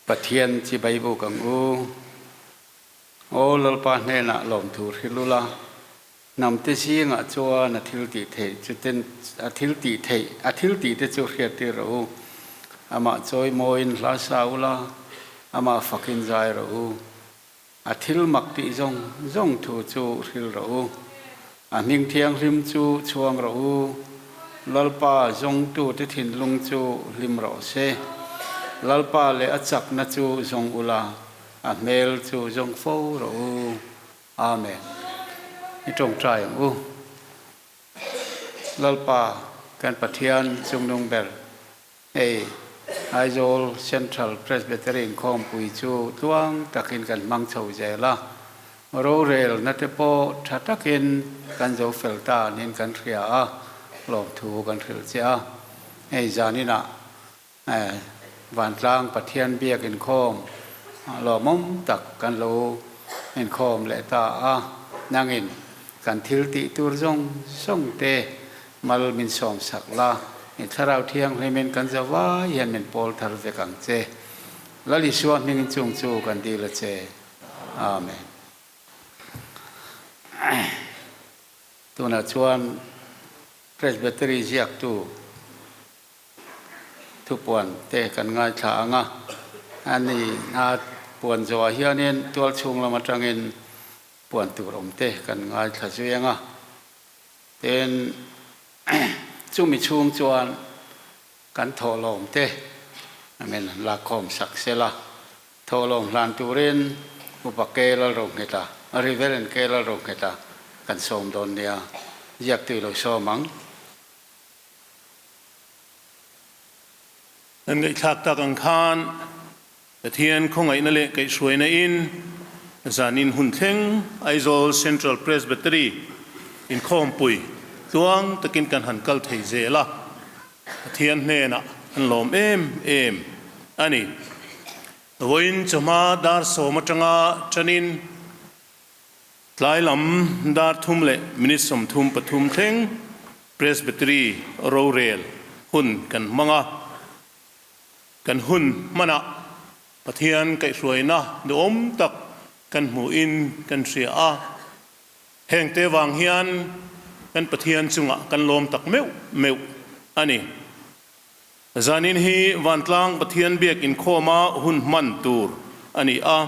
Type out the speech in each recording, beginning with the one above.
Pathian chibai buk ang u. Aw Lalpa hnenah lawmthu hrilh ula, hnamte zingah chuan a thil tih theih chu ten a thil tih theih a thil tih te chu hriat tir rawh u. Amah chawi mawiin hla sa ula, amah fakin zai rawh u. A thil mak tih zawng zawng thu chu hrilh rawh u. A hming thianghlim chu chhuang rawh u. Lalpa zawngtute thinlung chu hlim rawh se. Lalpa leh a chakna chu zawng ula, a hmel chu zawng fo rawh u. Amen. I tawngtai ang u. Lalpa kan Pathian chungnung ber. Hei, Aizawl Central Presbytery inkhawmpui chu tluang takin kan hmang chho zel a, rorelna te pawh tha takin kan zo fel ta niin kan hria a, lawmthu kan hrilh che a. Hei zaninah Vantlang Pathian biak inkhawm lawmawm tak kan lo inkhawm leh ta a, nangin kan thil tih tur zawng zawng te Mal min sawm sak la, i Thlarau Thianghlimin kan za vai hian min pawl thar vek ang che. Lal Isua hmingin chung chu kan dil a che. Amen. Tunah chuan Presbytery ziaktu thupuan te kan ngaithla ang a, ani a puan zawhah hianin tualchhung lam atangin puan tur awm te kan ngaithla zui ang a. Tin, chumi chhung chuan kan thawhlawm te min lakkhawm sak sela, thawhlawm hlan turin Upa K. Lalrongheta, Reverend K. Lalrongheta kan sawm dawn nia, ziaktui lo sawm ang. Kan ngaihthlak tak ang khan Pathian khawngaihna leh kaihhruaina in zanin hun thleng Aizawl Central Presbytery inkhawmpui tluang takin kan han kal thei zel a, Pathian hnenah an lawm em em a ni. Vawiin chawhma dar sawm atanga tanin tlai lam dar thum leh minute 33 thleng Presbytery rorel hun kan hmang a. Kan hun hmanah Pathian kaihhruaina duhawm tak kan hmuhin kan hria a, hengte vang hian kan Pathian chungah kan lawm tak meuh meuh a ni. Zanin hi vantlang Pathian biak inkhawma hun hman tur a ni a,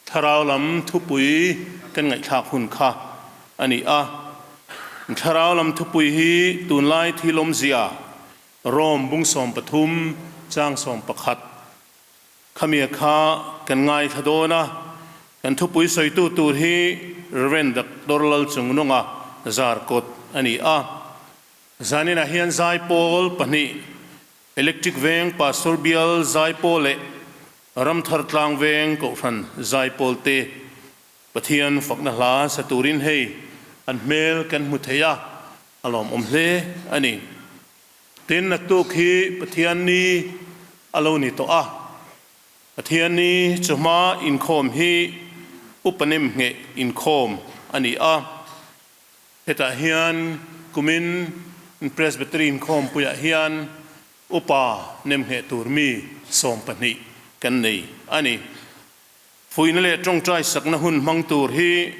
thlarau lam thupui kan ngaihthlak hun kha a ni a. Thlarau lam thupui hi tunlai thil awmzia Rom bung 13 chang 11 Khamia kha kan ngaithla dawn a, kan thupui sawitu tur hi Rev. Doctor Lalchungnunga Zarkawt a ni a. Zaninah hian Zaipawl pahnih, Electric Veng Pastor Bial Zaipawl leh Ramthar Tlang Veng Kohhran Zaipawl te Pathian fakna hla sa turin hei an hmel kan hmu thei a, A lawmawm hle a ni. Tin, naktuk hi Pathian ni a lo ni tawh a. Pathian ni chawhma inkhawm hi Upa Nemngheh inkhawm a ni a. Hetah hian kumin Presbytery inkhawmpuiah hian Upa Nemngheh tur mi 12 kan nei a ni. Fuihna leh tawngtai sakna hun hmang tur hi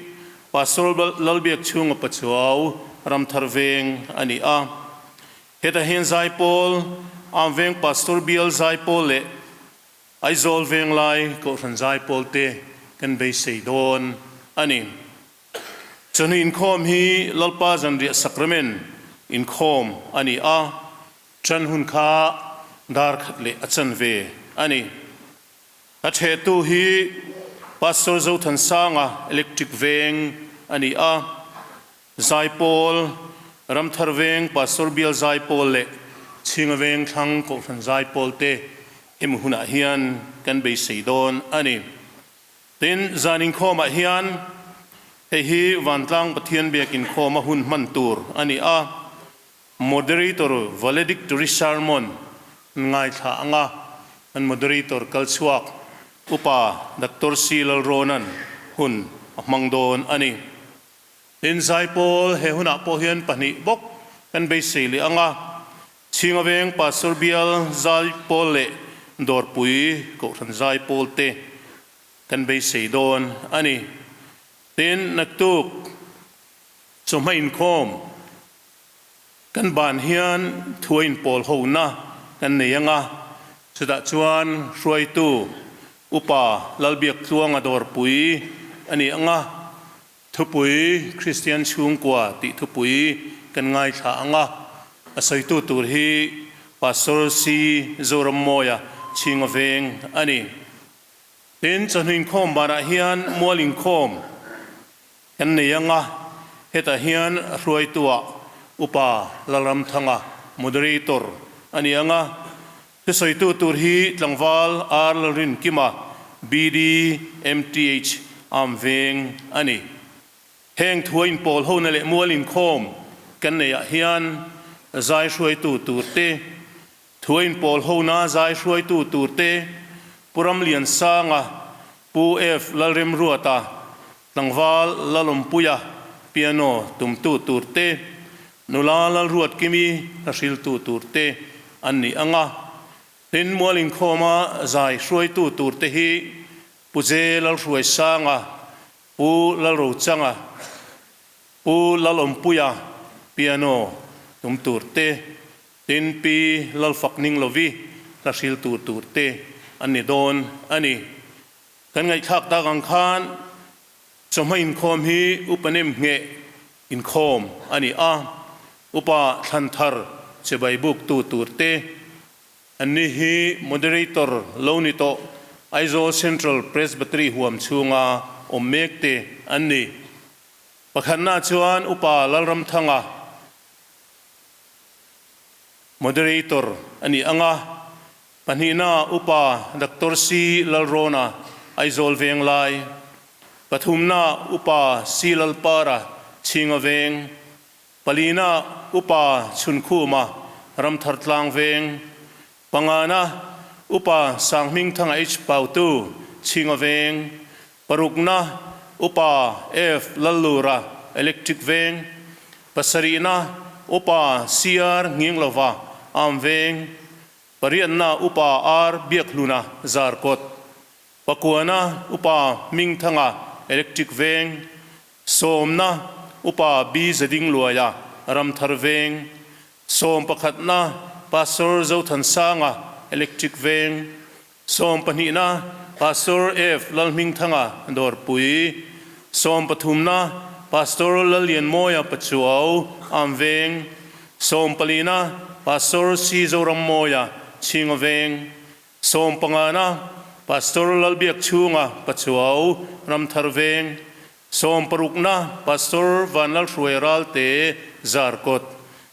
Pastor Lalbiakchhunga Pachuau Ramthar Veng a ni a. Hetah hian Zaipawl, Amveng Pastor Bial Zaipawl leh Aizawl Venglai Kohhran Zaipawl te kan beisei dawn a ni. Chawhnu inkhawm hi Lalpa Zanriah Sacrament inkhawm a ni a, ṭan hun kha dar khat leh a chanve a ni. A ṭhehtu hi Pastor Zothansanga Electric Veng a ni a, Zaipawl, Ramthar Veng Pastor Bial Zaipawl leh Chhinga Veng Thlang Kohhran Zaipawl te hemi hunah hian kan beisei dawn a ni. Tin, zan inkhawmah hian hei hi Vantlang Pathian biak inkhawma hun hman tur a ni a, Moderator Valedictory Sermon an ngaithla ang a, an Moderator kalchhuak Upa Doctor C. Lalrawna'n hun a hmang dawn a ni. Tin, Zaipawl he hunah pawh hian pahnih bawk kan beisei leh ang a, Chhinga Veng Pastor Bial Zaipawl leh Dawrpui Kohhran Zaipawl te kan beisei dawn a ni. Tin, naktuk chawhma inkhawm kan ban hian thua inpawl hona kan nei ang a, chutah chuan hruaitu Upa Lalbiaktluanga Dawrpui a ni ang a, Thupui, Kristian chhungkua tih thupui kan ngaithla ang a, a sawitu tur hi Pastor C. Zorammawia Chhinga Veng a ni. Tin, chawhnu inkhawm banah hian mual inkhawm kan nei ang a, hetah hian hruaituah Upa Lalramthanga, Moderator, a ni ang a, Thusawitu tur hi tlangval R Lalrinkima, BD, MTH, am veng a ni. Heng thua inpawl hona leh mual inkhawm kan neihah hian zai hruaitu tur te, thua inpawl hona zai hruaitu tur te, Pu Ramliansanga, Pu F Lalremruata, Tlangval Lalawmpuia piano tumtu tur te, Nula Lalruatkimi hla hriltu tur te an ni ang a. Tin, mual inkhawma zai hruaitu tur te hi Pu Je Lalhruaisanga, Pu Lalrochanga, Pu Lalawmpuia piano tum tur te, tin Pi Lalfakninglovi hla hriltu tur te an ni dawn a ni. Kan ngaihthlak tak ang khan chawhma inkhawm hi upa nem ngheh inkhawm a ni a, upa thlan thar chibai buktu tur te an ni hi Moderator lo ni tawh Aizawl Central Presbytery huam chhunga awm mek te an ni. Pakhatna chuan Upa Lalramthanga Moderator a ni ang a, Pahnihna Upa Doctor C. Lalrawna, Aizawl Venglai. Pathumna Upa C. Lalpara, Chhinga Veng. Palina Upa Chhunkhuma, Ramthar Tlang Veng. Pangana Upa Sanghmingthanga H. Pautu, Chhinga Veng. Parukna Upa F. Lallura, Electric Veng. Pasarihna Upa CR. Nginglova, Am Veng. Pariatna Upa R Biakhluna Zarkawt, Pakuana Upa Hmingthanga Electric Veng, Sawmna Upa B Zadingluaia Ramthar Veng, Sawm pakhatna Pastor Zothansanga Electric Veng, Sawm pahnihna Pastor F Lalhmingthanga Dawrpui, Sawm pathumna Pastor Lallianmawia Pachuau Am Veng, Sawm palina Pastor C Zorammawia Chhinga Veng, Sawm pangana Pastor Lalbiakchhunga Pachuau Ramthar Veng, Sawm parukna Pastor Vanlalhruai Ralte Zarkawt,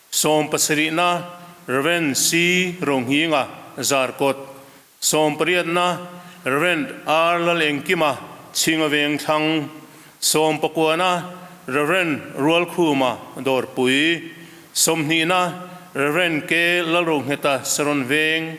Sawm pasarihna Rev C Ronghinga Zarkawt, Sawm pariatna Rev R Lalengkima Chhinga Veng Thlang, Sawm pakuana Rev Rualkhuma Dawrpui, Sawmhnihna Rev K Lalrohngheta Saron Veng,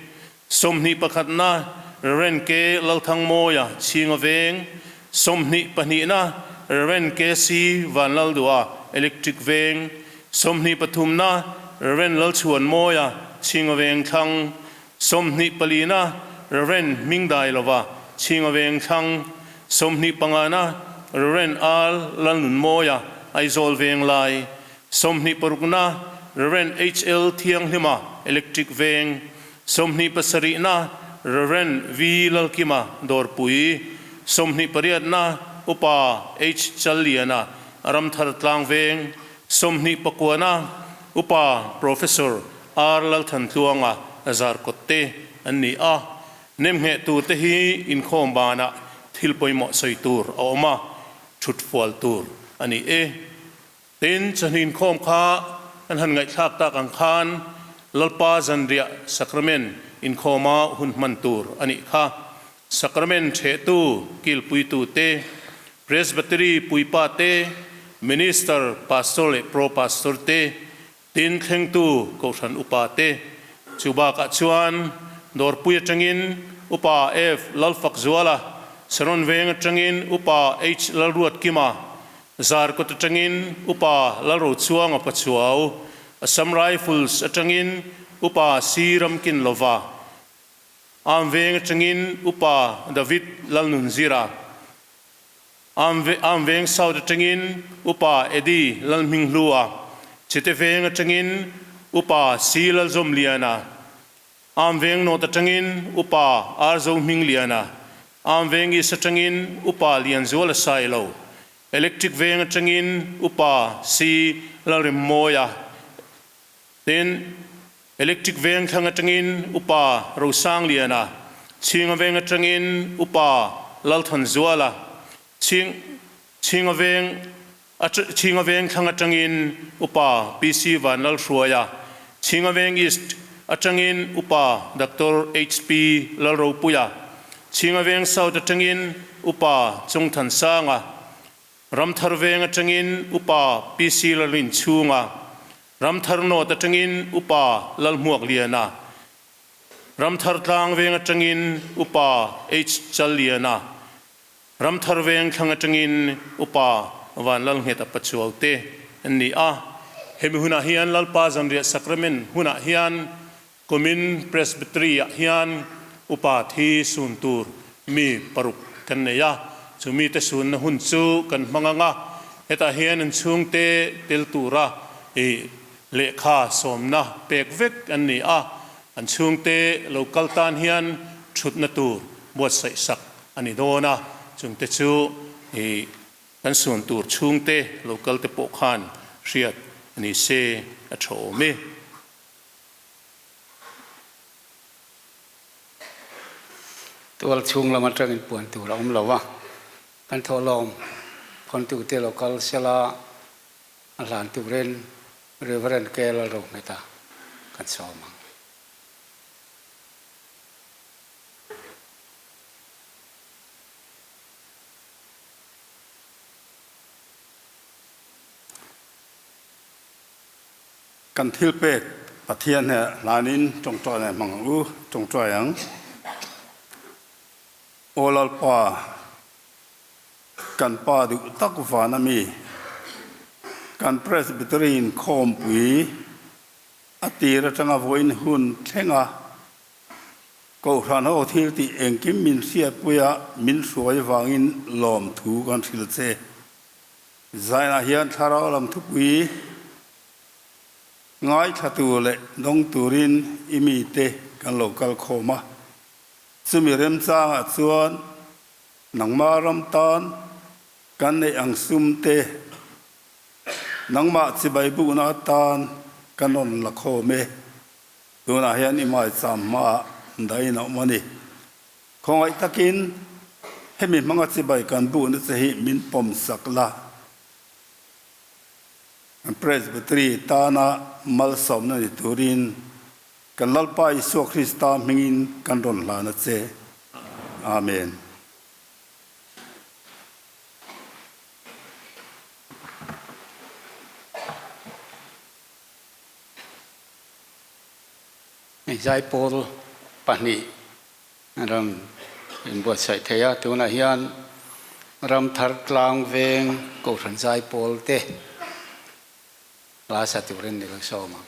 Sawmhnih pakhatna Rev K Lalthangmawia Chhinga Veng, Sawmhnih pahnihna Rev K C Vanlaldua Electric Veng, Sawmhnih pathumna Rev Lalchhuanmawia Chhinga Veng Thlang, 20 palina Rev. Hmingdailova, Chhinga Vengthlang, 20 pangana Rev. R. Lalnunmawia, Aizawl Venglai, 20 parukna Rev. HL Thianghlima, Electric Veng, 20 pasarihna Rev. V. Lalkima, Dawrpui, 20 pariatna Upa H. Challiana, Ramthar Tlang Veng, 20 pakuana Upa Professor R Lalthantluanga zarkawt te an ni a, nemngheh tur te hi inkhawm banah thil pawimawh sawi tur a awm a, thut fual tur a ni e. Tin, chawhnu inkhawm kha an han ngaihthlak tak ang khan Lalpa zanriah Sacrament inkhawma hun hman tur a nih kha. Sacrament thehtu, kilpuitu te, Presbytery puipa te, Minister, Pastor leh Pro Pastor te, Tin, thlengtu Kohhran Upa te chu bakah chuan Dawrpui atangin Upa F Lalfakzuala, Saron Veng atangin Upa H Lalruatkima, Zarkawt atangin Upa Lalrochuanga Pachuau, Assam Rifles atangin Upa C Ramkinlova. Am Veng atangin Upa David Lalnunzira, Am Am Veng South atangin Upa Eddie Lalhminghlua, Chite Veng atangin Upa C Lalzawmliana, Am Veng North atangin Upa R Zohmingliana, Am Veng East atangin Upa Lianzuala Sailo, Electric Veng atangin Upa C Lalrimmawia, Tin, Electric Veng thlang atangin Upa Rosangliana, Chhinga Veng atangin Upa Lalthanzuala, Chhing Chhinga Veng Chhinga Veng thlang atangin Upa PC Vanlalhruaia, Chhinga Veng East atangin Upa Doctor HP Lalropuia, Chhinga Veng South atangin Upa Chungthansanga, Ramthar Veng atangin Upa PC Lalrinchhunga, Ramthar North atangin Upa Lalhmuakliana, Ramthar Tlang Veng atangin Upa H Challiana, Ramthar Veng thlang atangin Upa Vanlalngheta Pachuau te an ni a. Hemi hunah hian Lalpa Zanriah Sacrament hunah hian Kumin Presbytery ah hian upa thi sun tur mi paruk kan nei a, chu mite sunna hun chu kan hmang ang a, hetah hian an chhungte tel tura i lehkha sawmna pek vek an ni a, an chhungte lo kal tan hian thutna tur buatsaih sak a ni dawn a, chungte chu i kan sun tur chhungte lo kal te pawh khan hriat a ni se a tha awm e. Tual chhung lam atangin puan tur a awm lo a, kan thawhlawm phawntute lo kal sela a hlan turin Reverend K Lalrohmeta kan sawm ang. Kan thilpek Pathian he hlanin tawngtai nei hmang ang u, tawngtai ang. Aw Lalpa, kan Pa duh tak van a mi, kan Presbytery inkhawmpui a tir atanga vawiin hun thleng a, Kohhran ho thil tih engkim min hriatpuia min hruai vangin lawmthu kan hrilh che. Zainah hian thlarau lam thupui ngaithla tur leh dawng turin i mite kan lo kal khawm a. Chumi remchangah chuan nangmah ram tan kan neih ang sum te nangmah chibai bukna atan kan rawn la khawm e. Tunah hian i maicham hmaah dahin a awm a ni. Khawngaih takin hemi hmanga chibai kan buhna che hi min pawm sak la. Kan Presbytery tana malsawmna ni turin kan Lalpa Isua Krista hmingin kan rawn hlan a che. Amen. Zaipawl pahnih Ram inbuatsaih thei a, tunah hian Ramthar Tlang Veng Kohhran Zaipawl te hla sa turin ni lo sawm ang.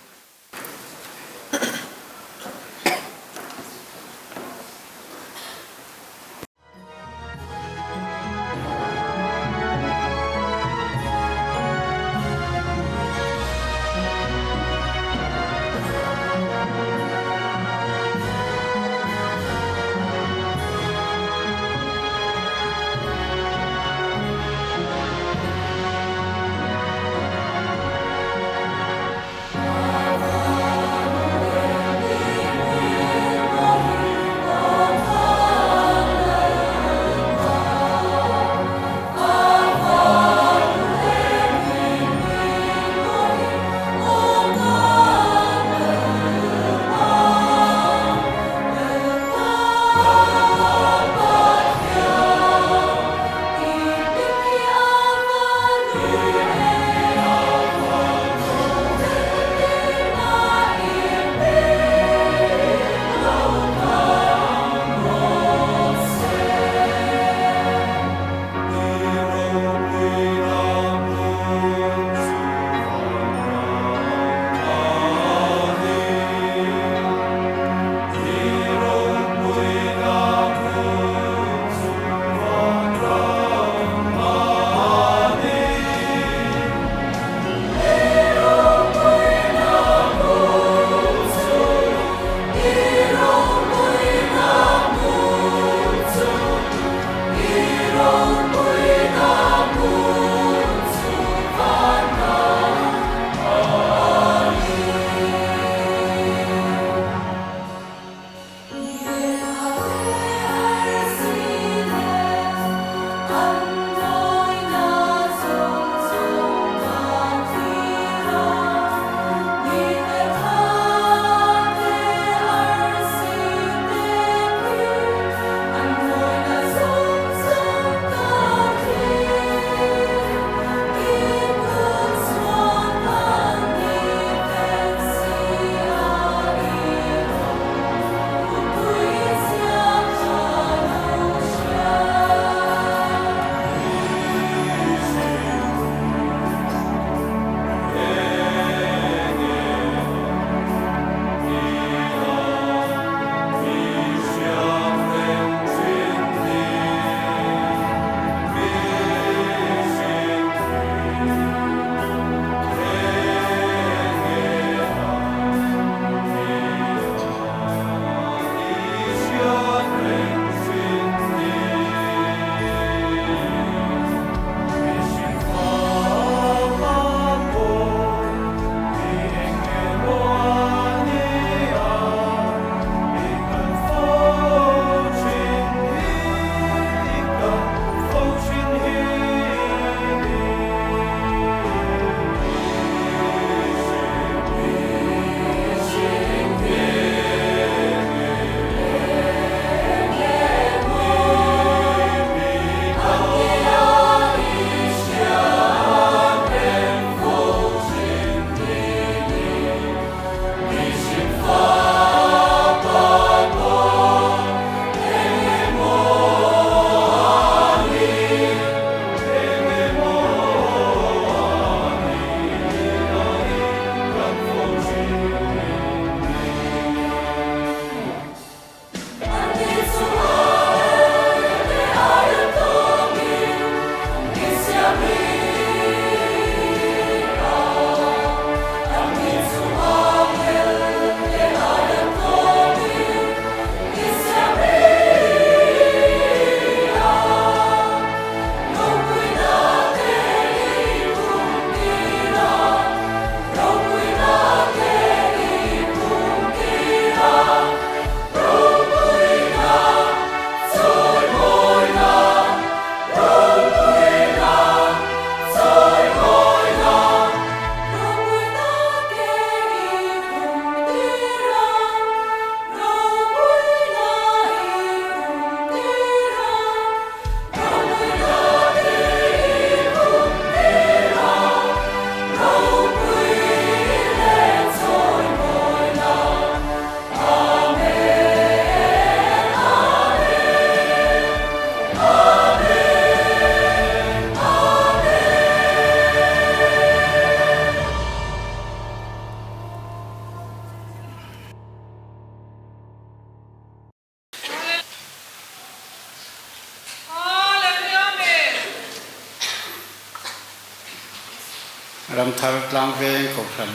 Ramthar Tlangveng Kohhran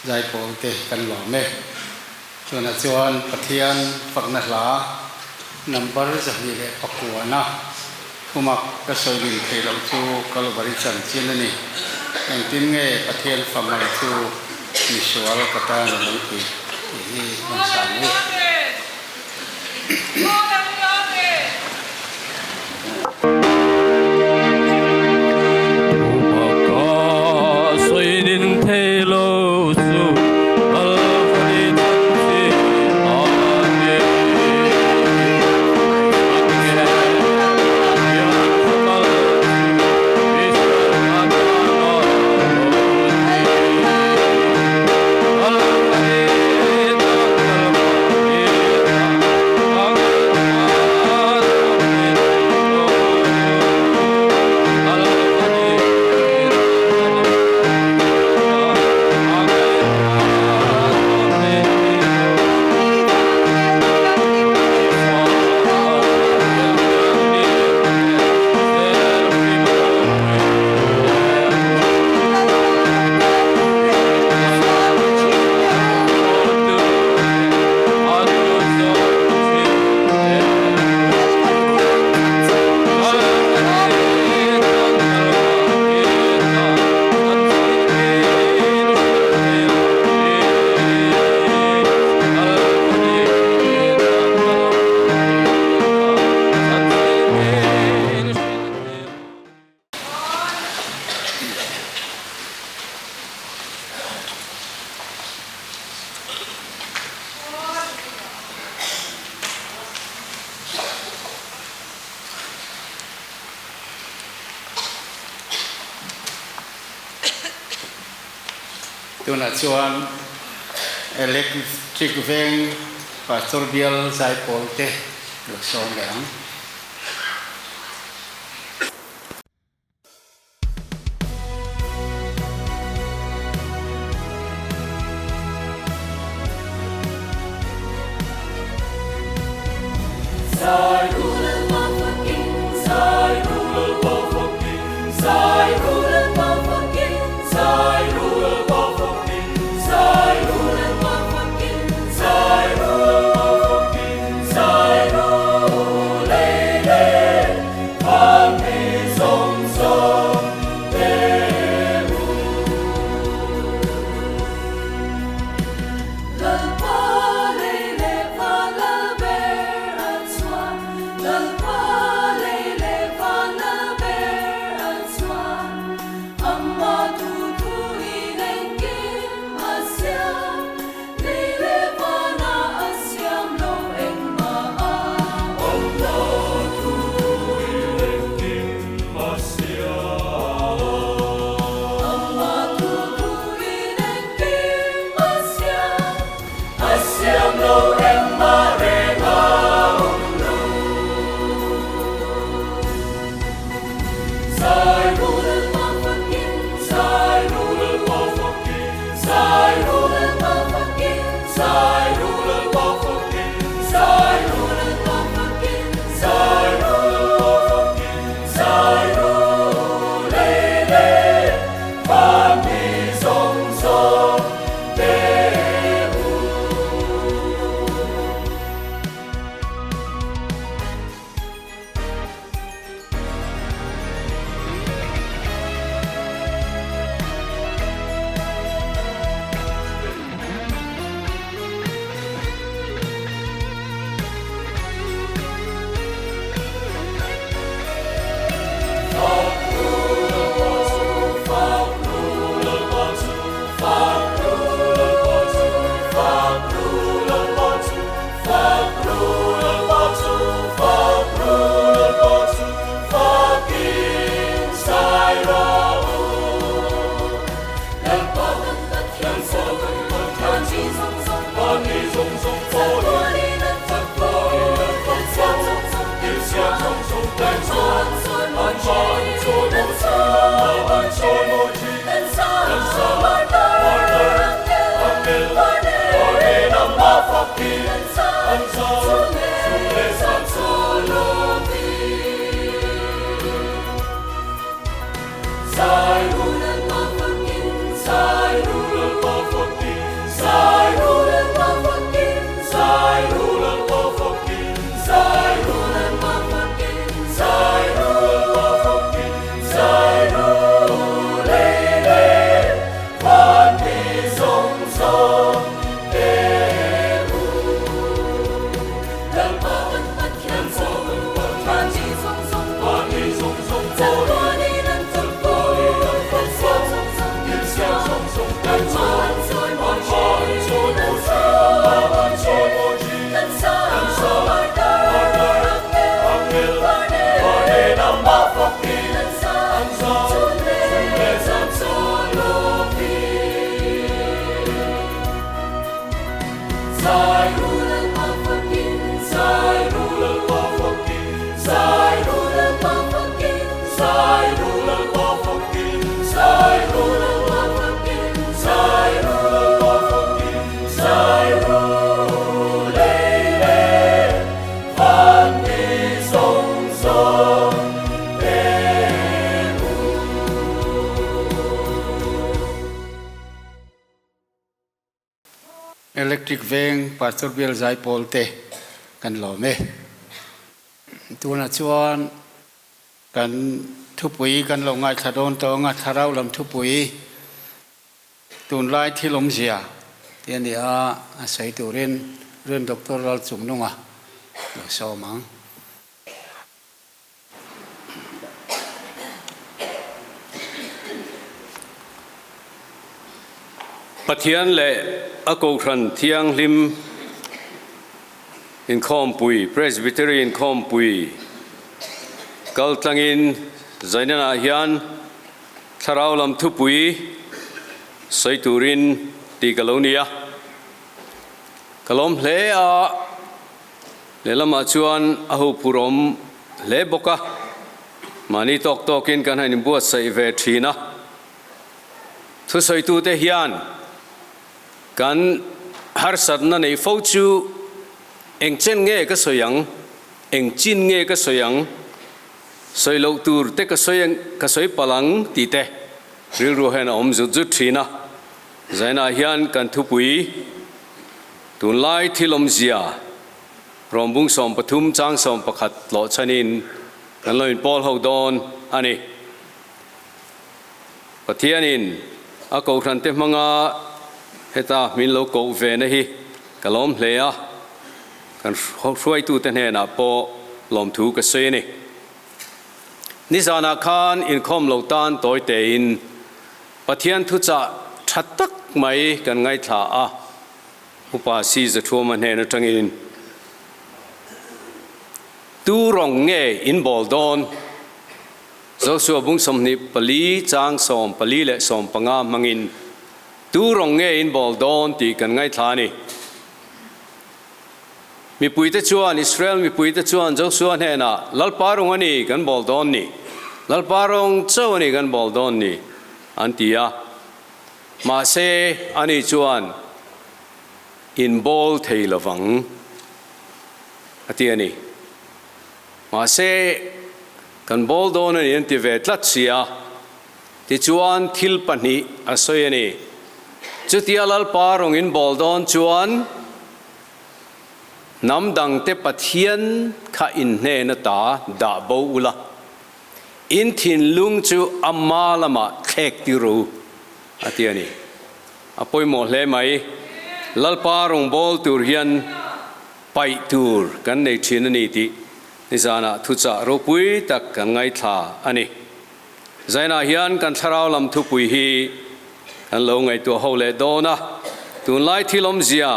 Zaipawl te kan lawm e. Tunah chuan Pathian fakna hla number 209 a thumak ka sawi nin theih loh chu Kalvari chanchin a ni. Engtin nge Pathian famal chu misual ka tan a lo tih tih hi kan sang u. Tunah chuan Electric Veng Pastor Bial Zaipawl te lo sawm leh ang. Electric Veng Pastor Bial Zaipawl te kan lawm e. Tunah chuan kan thupui kan lo ngaithla dawn tawh ang a, thlarau lam thupui tunlai thil awmzia tih a ni a, a sawi turin Rin Doctor Lalchungnunga lo sawm ang. Pathian leh a Kohhran Thianghlim Inkhawmpui, Presbytery Inkhawmpui, kal tlangin Zainanah hian Thlarau lam thupui sawi turin tih ka lo ni a. Ka lawm hle a. Lehlamah chuan a huphurhawm hle bawk a, mahni tawk tawkin kan han inbuatsaih ve thin a. Thusawitute hian kan harsatna neih fo chu eng chen nge ka sawi ang, eng chin nge ka sawi ang, sawi loh tur te ka sawi ka sawi palh ang tih te rilru hian a awm zut zut thin a. Zainah hian kan thupui. Tunlai thil awmzia Rawmbung 13 chang 11 tlawh chhanin kan lo inpawl ho dawn a ni. Pathianin a kohhrante hmanga heta min lo koh ve na hi ka lawm hle a, kan hruaitute hnenah pawh lawmthu ka sawi a ni. Nizanah khan inkhawm lo tan tawi tein Pathian thuchah tha tak mai kan ngaithla a, Upa Si Zathuama hnen atangin, Tu rawng nge in bawl dawn? Josua bung 24 chang 14 leh 15 hmangin, Tu rawng nge in bawl dawn tih kan ngaithla a ni. Mipuite chuan, Israel mipuite chuan Josua hnenah, Lalpa rawng a ni kan bawl dawn ni, Lalpa rawng chauh a ni kan bawl dawn ni, an ti a. Mahse, ani chuan, In bawl thei lovang, a ti a ni. Mahse, kan bawl dawn a ni an ti ve tlat si a. Tichuan, thil pahnih a sawi a ni. Chutia Lalpa rawng in bawl dawn chuan, Hnam dangte Pathian kha in hnen ata dah bo ula, in thinlung chu ama lamah thlek tir rawh u, a ti a ni. A pawimawh hle mai. Lalpa rawngbâwl tur hian paih tur kan nei thin a ni tih nizanah thuchah ropui tak kan ngaithla a ni. Zainah hian kan thlarau lam thupui hi kan lo ngaihtuah ho leh dawn a, tunlai thil awmzia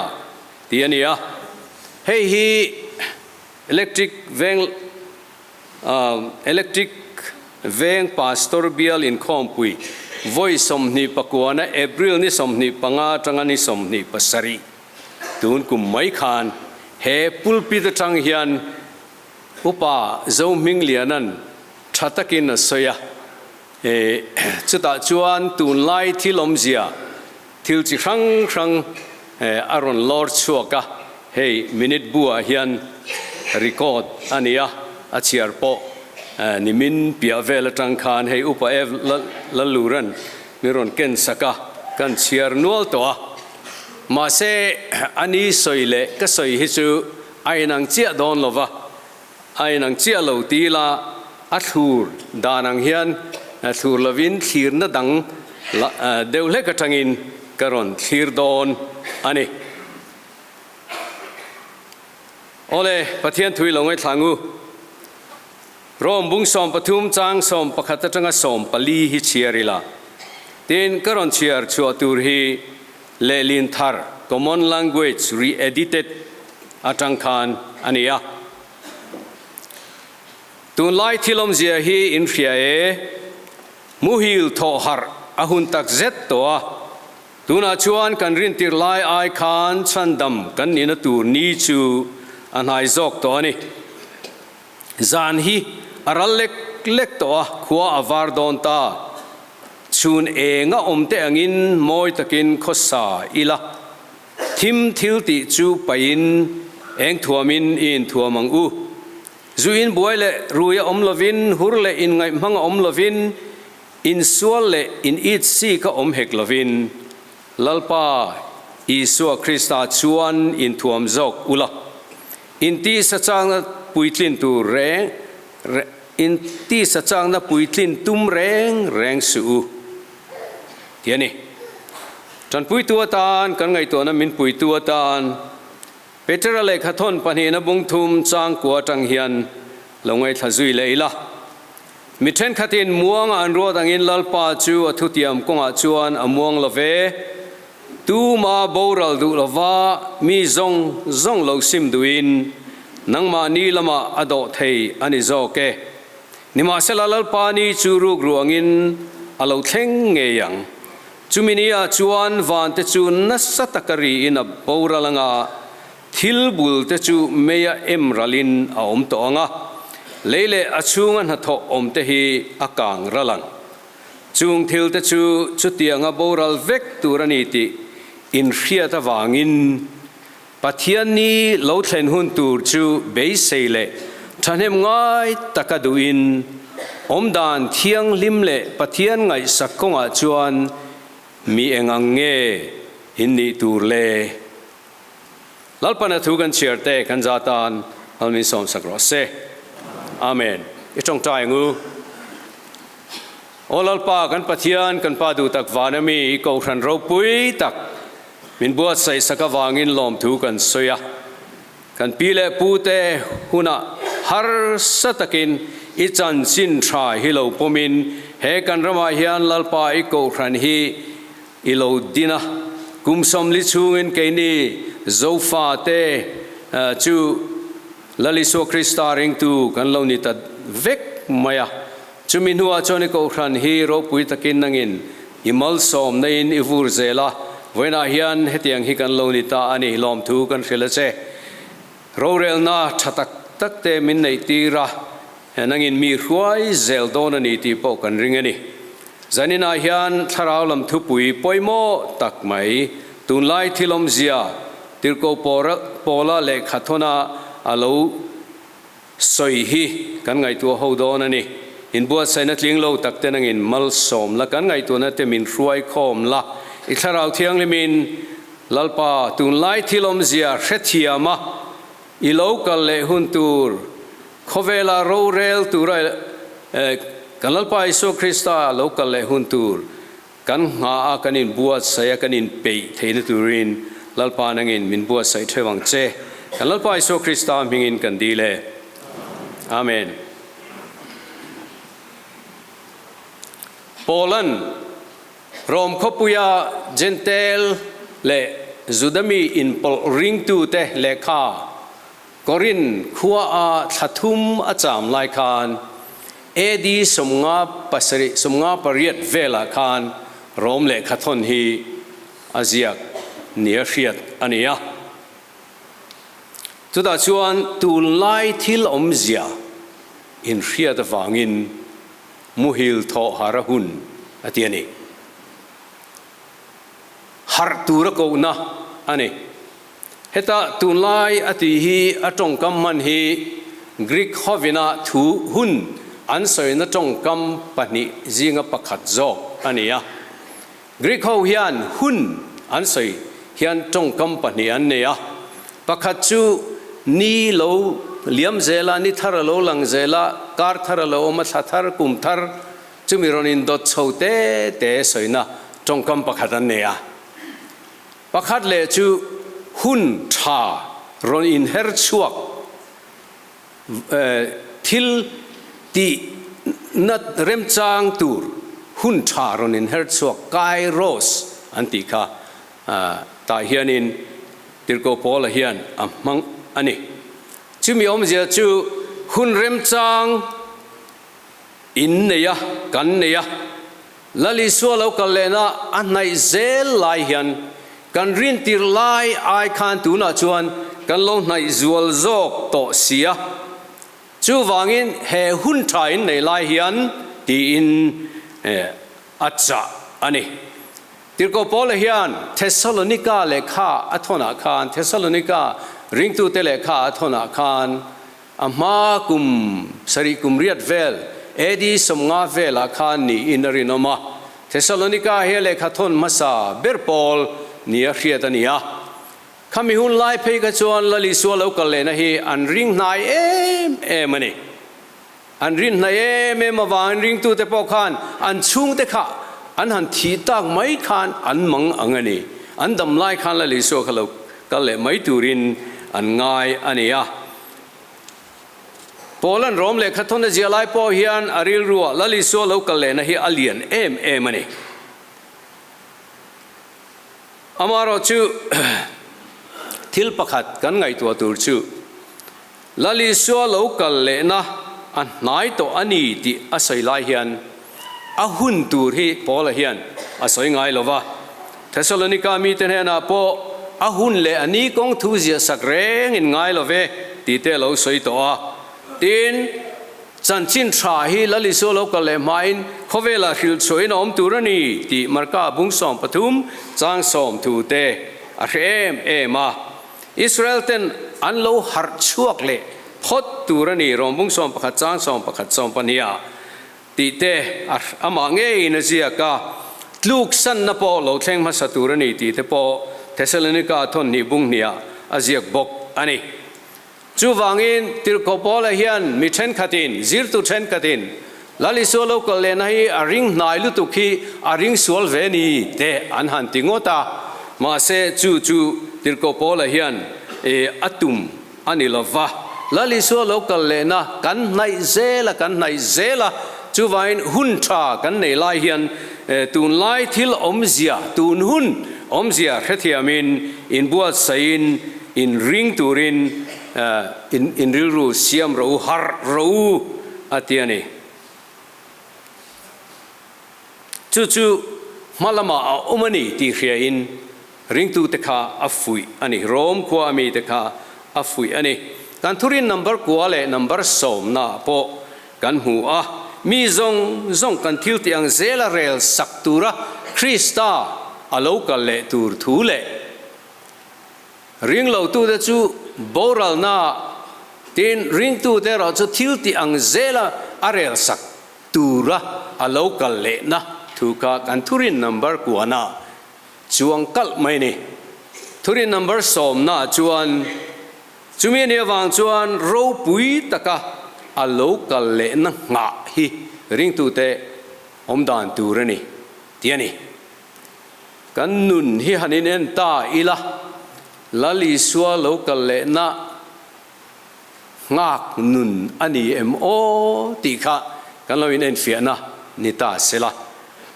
tih a ni a. Hei hi Electric Veng Electric Veng Pastor Bial Inkhawmpui vawi 29-na April ni 25 atanga ni 27 tun kum mai khan he pulpit atang hian Upa Zohmingliana'n tha takin a sawi a, chutah chuan tunlai thil awmzia thil chi hrang hrang a rawn lawr chhuak a, hei minute bu-ah hian record a ni a, a chhiar pawh nimin piah vel atang khan hei Upa Ev Lalluran min rawn ken sak a, kan chhiar nual tawh a, mahse a ni sawi leh ka sawi hi chu a inang chiah dawn lo va, A inang chiah lo ti ila a thlur dan ang hian thlur lovin thlirna dang deuh hlek atangin ka rawn thlir dawn a ni. Awle, Pathian thui lo ngaithla ngu. Rome bung 13 chang 11 atanga 14 hi chhiar ila. Tin, ka rawn chhiar chhuah tur hi lehlin thar, Common Language Re-edited, atang khan a ni a. Tunlai thil awmzia hi in hria e, muhil thawh harh a hun tak zet tawh a. Tunah chuan kan rintir lai ai khan chhandam kan nihna tur ni chu a hnai zawk tawh a ni. Zan hi a ral lek lek tawh a, khua a var dawn ta. Chhun enga awm te angin mawi takin khawsa ila, thim thil tih chu paihin eng thuamin i inthuam ang u. Zu in buai leh rui a awm lovin, hur leh inngaihhmang a awm lovin, insual leh in it sik a awm hek lovin, Lalpa Isua Krista chuan inthuam zawk ula, intisa chakna puitlin tur reng intisa chakna puitlin tum reng reng suh u, ti a ni. Tanpuitu atan kan ngaihtuahna min puitu atan Petera lehkhathawn pahnihna bungthum changkua atang hian lo ngaithla zui leh ila. Mi thenkhatin muanga an ruat angin Lalpa chu a thutiam kawngah chuan a muang lo ve. Tuma boral duh lova mi zawng zawng lo sim duhin nangmahni lamah a dawh thei a ni zawk e. Nimahsela Lalpa ni chu ruk ruangin a lo thleng ngei ang. Chumi ni-ah chuan vante chu nasa taka riin a boral anga, thil bul te chu meia em ralin a awm tawh ang a, lei leh a chhunga hnathawh awm te hi a kang ral ang. Chung thil te chu chutianga boral vek tur a ni tih inhriat avangin Pathian ni lo thlen hun tur chu beisei leh thahnem ngai taka duhin awmdan thianghlim leh Pathian ngaihsak kawngah chuan mi eng ang nge in nih tur le? Lalpana thu kan chhiar te kan za tan Lalmin sawmsak rawh se. Amen. I tawngtai ang u. Aw Lalpa kan Pathian, kan Pa duhtak vana mi i Kohhran ropui tak min buatsaih sak avangin lawmthu kan sawi a. Kan pi leh pu te hunah harsa takin i chanchin tha hi lo pawmin he kan ramah hian Lalpa i Kohhran hi i lo din a. Kum 40 chhungin keini Zofa te chu Lal Isua Krista ringtu kan lo ni ta vek mai a. Chumi hnuah chuan i Kohhran hi ropui takin nangin i malsawmna in i vur zel a, vawiinah hian hetiang hi kan lo ni ta a ni, lawmthu kan hrilh a che. Rorelna tha tak tak te min neih tir a, nangin mi hruai zel dawn a ni tih pawh kan ring a ni. Zaninah hian thlarau lam thupui pawimawh tak mai, tunlai thil awmzia Tirhkoh Paula lehkha thawna a lo Sawi hi kan ngaihtuah ho dawn a ni. Inbuatsaihna tling lo tak te nangin malsawm la, kan ngaihtuahna te min hruai khawm la. I Thlarau Thianghlimin Lalpa tunlai thil awmzia hrethiam a, i lo kal leh hun tur khawvela rorel tura kan Lalpa Isua Krista lo kal leh hun tur Kan nghah a kan inbuatsaih a kan inpeih theihna turin Lalpa nangin min buatsaih theuh ang che. Kan Lalpa Isua Krista hmingin kan dil e. Amen. Paula'n Rom khawpuia Jentail leh Juda mi inpawlh ringtute lehkha Korin khua a thla thum a cham lai khan AD 57, 58 velah khan Rom lehkhathawn hi a ziak nia hriat a ni a. Chutah chuan tunlai thil awmzia inhriat avangin muhil thawh har a hun a ti a ni. Harh tura kohna a ni. Heta tunlai a tih hi a tawngkam hman hi Greek hovina thu hun an sawina tawngkam pahnih zinga pakhat zawk a ni a. Greek ho hian hun an sawi hian tawngkam pahnih an nei a. Pakhat chu ni lo liam zela, ni thar a lo lang zela, kar thar a lo awm a, thla thar, kum thar chumi rawn indawt chho te te sawina tawngkam pakhat an nei a. Pakhat leh chu hun tha rawn inher chhuak thil tih na remchang tur hun tha rawn inher chhuak kairos an tih kha tah hianin Tirhkoh Paula hian a hmang a ni. Chumi awmzia chu hun remchang in nei a, kan nei a. Lal Isua lo kal lehna a hnaih zel lai hian kan rintir lai ai khan tunah chuan kan lo hnaih zual zawk tawh si a. Chuvangin he hun tha in nei lai hian tiin a chah a ni. Tirhkoh Paula hian Thessalonika lehkha a thawnah khan, Thessalonika ringtute lehkha a thawnah khan a hma kum sarih kum riat vel AD 50 velah khan niin a rinawm a. Thessalonika hi a lehkha thawn hmasa ber pawl nia hriat a ni a. Khami hun lai phei kha chuan Lal Isua lo kal lehna hi an ring hnai em em a ni. An rin hnai em em avangin ringtute pawh khan an chhungte kha an han thih tak mai khan an mang ang a ni. An dam lai khan Lal Isua kha lo kal leh mai turin an ngai a ni a. Paula'n Rom lehkha thawn a ziah lai pawh hian a rilruah Lal Isua lo kal lehna hi a lian em em a ni. Amaherawh chu thil pakhat kan ngaihtuah tur chu Lal Isua lo kal lehna a hnai tawh a ni tih a sawi lai hian a hun tur hi Paula hian a sawi ngai lo va. Thessalonika mite hnenah pawh a hun leh a ni kawng thu ziah sak reng in ngai lo ve tih te a lo sawi tawh a. Tin, Chanchin tha hi Lal Isua lo kal leh hmain khawvelah hrilh chhuahin a awm tur a ni tih Marka bung 13 chang sawm thu te a hre em em a. Israel ten an lo harh chhuak leh phawt tur a ni Rom bung 11 chang 11 12 ah tih te a amah ngeiin a ziak a. Tluksanna pawh lo thleng hmasa tur a ni tih te pawh Thessalonika thawn hnih bung hnih ah a ziak bawk a ni. Chuvangin, Tirhkoh Paula hian mi thenkhatin, zirtu thenkhatin, Lal Isua lo kal lehna hi a ring hnai lutuk hi a ring sual ve ni te an han ti ngawt a. Mahse, chu chu Tirhkoh Paula hian a tum a ni lo va. Lal Isua lo kal lehna kan hnaih zel a, kan hnaih zel a. Chuvangin, hun tha kan nei lai hian tunlai thil awmzia, tun hun awmzia hrethiamin inbuatsaihin, Inring turin in rilru siam rawh u, harh rawh u, a ti a ni. Chu chu hma lamah a awm a ni tih hriain ringtute kha a fuih a ni, Rom khua a mite kha a fuih a ni. Kan thurin number kua leh number sawmnaah pawh kan hmu a, mi zawng zawng kan thil tih ang zela rel sak tura Krista a lo kal leh tur thu leh, Ringlotute chu boralna tin ringtute erawh chu thil tih ang zela a relsak tura a lo kal lehna thu kha kan thurin number kuana chuang kalh mai ni. Thurin number sawmna chuan chumi a nih avang chuan ropui taka a lo kal lehna nghah hi ringtute awm dan tur a ni tih a ni. Kan nun hi han inen ta ila, Lal Isua lo kal lehna nghak nun a ni em aw tih kha kan lo inenfiahna ni ta sela.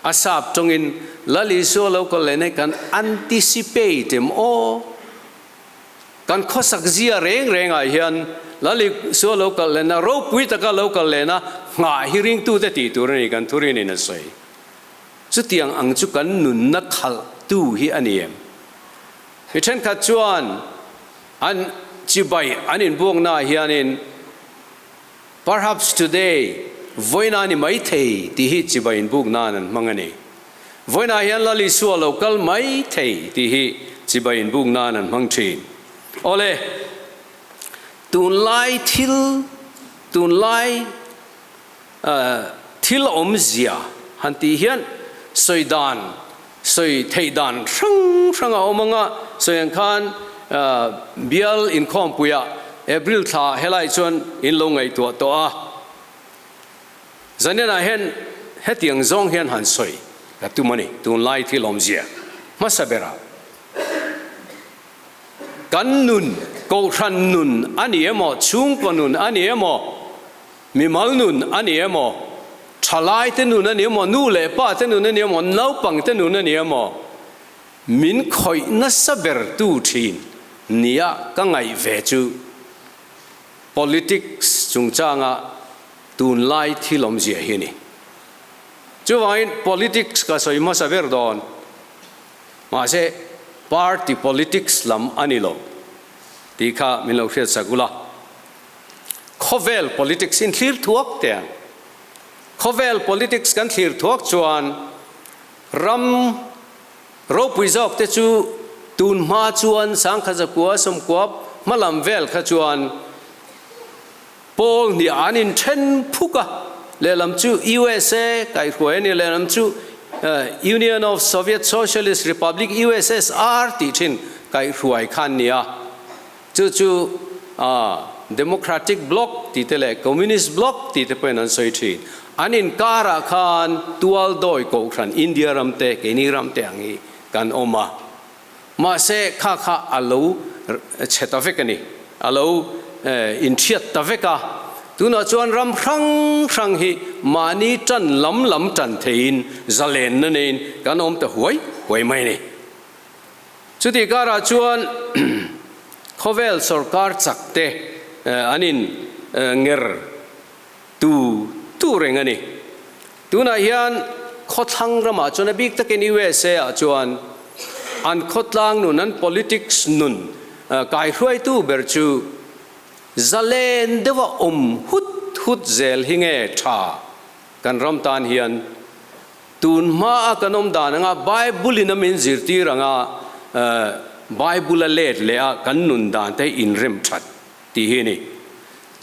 A sap tawngin Lal Isua lo kal lehna hi kan anticipate em aw? Kan khawsak zia reng rengah hian Lal Isua lo kal lehna, ropui taka lo kal lehna nghah hi ringtute tih tur a ni kan thurinin a sawi. Chutiang ang chu kan nunna khalhtu hi a ni em? Mi thenkhat chuan an chibai an inbuaknaah hianin Perhaps today, vawiina a ni mai thei tih hi chibai inbuk nan an hmang a ni. Vawiinah hian Lal Isua lo kal mai thei tih hi chibai inbuk nan an hmang thin. Awle, tunlai thil, tunlai Thil awmzia han tih hian sawi dan, sawi theih dan hrang hrang a awm ang a, sawi ang khan bial inkhawmpuiah April thla helai chuan in lo ngaihtuah tawh a, Zaninah hian hetiang zawng hian han sawi ka tum a ni, tunlai thil awmzia hmasa berah. Kan nun, Kohhran nun a ni emaw, chhungkaw nun a ni emaw, Mimal nun a ni emaw, thalaite nun a ni emaw, nu leh pa te nun a ni emaw, naupang te nun a ni emaw, min khawih nasa ber tu thin nia ka ngaih ve chu politics chungchanga tunlai thil awmzia hi a ni. Chuvangin politics ka sawi hmasa ber dawn. Mahse party politics lam a ni lo tih kha min lo hriatsak ula. Khawvel politics in thlir thuak teh ang. Khawvel politics kan thlir thuak chuan ram ropui zawk te chu tun hma chuan sangkha zakua sawmkua hma lam vel kha chuan Pawl hnih an inthen phuk a, lehlam chu USA kaihhruai a ni, lehlam chu Union of Soviet Socialist Republic, USSR, tih thin kaihhruai kha an ni a. Chu chu Democratic Bloc tih te leh Communist Bloc tih te pawhin an sawi thin. An inkarah khan tual dawi kohhran India ram te, keini ram te ang hi kan awm a. Mahse, kha kha a lo chhe ta vek a ni. A lo inthiat ta vek a. Tunah chuan ram hrang hrang hi mahni tan lam lam tan theiin zalenna neiin kan awm ta huai huai mai a ni. Chutih karah chuan khawvel sawrkar chak te an in nger tu tu reng a ni. Tunah hian khawthlang ramah chuan a bik takin USA ah chuan an khawtlang nun, an politics nun kaihruaitu ber chu zalen deuha awm hut hut zel hi nge tha kan ram tan hian tun hmaa kan awm dan anga Bible in a min zirtir anga Bible a let leh a kan nun dan te inrem that tih hi a ni.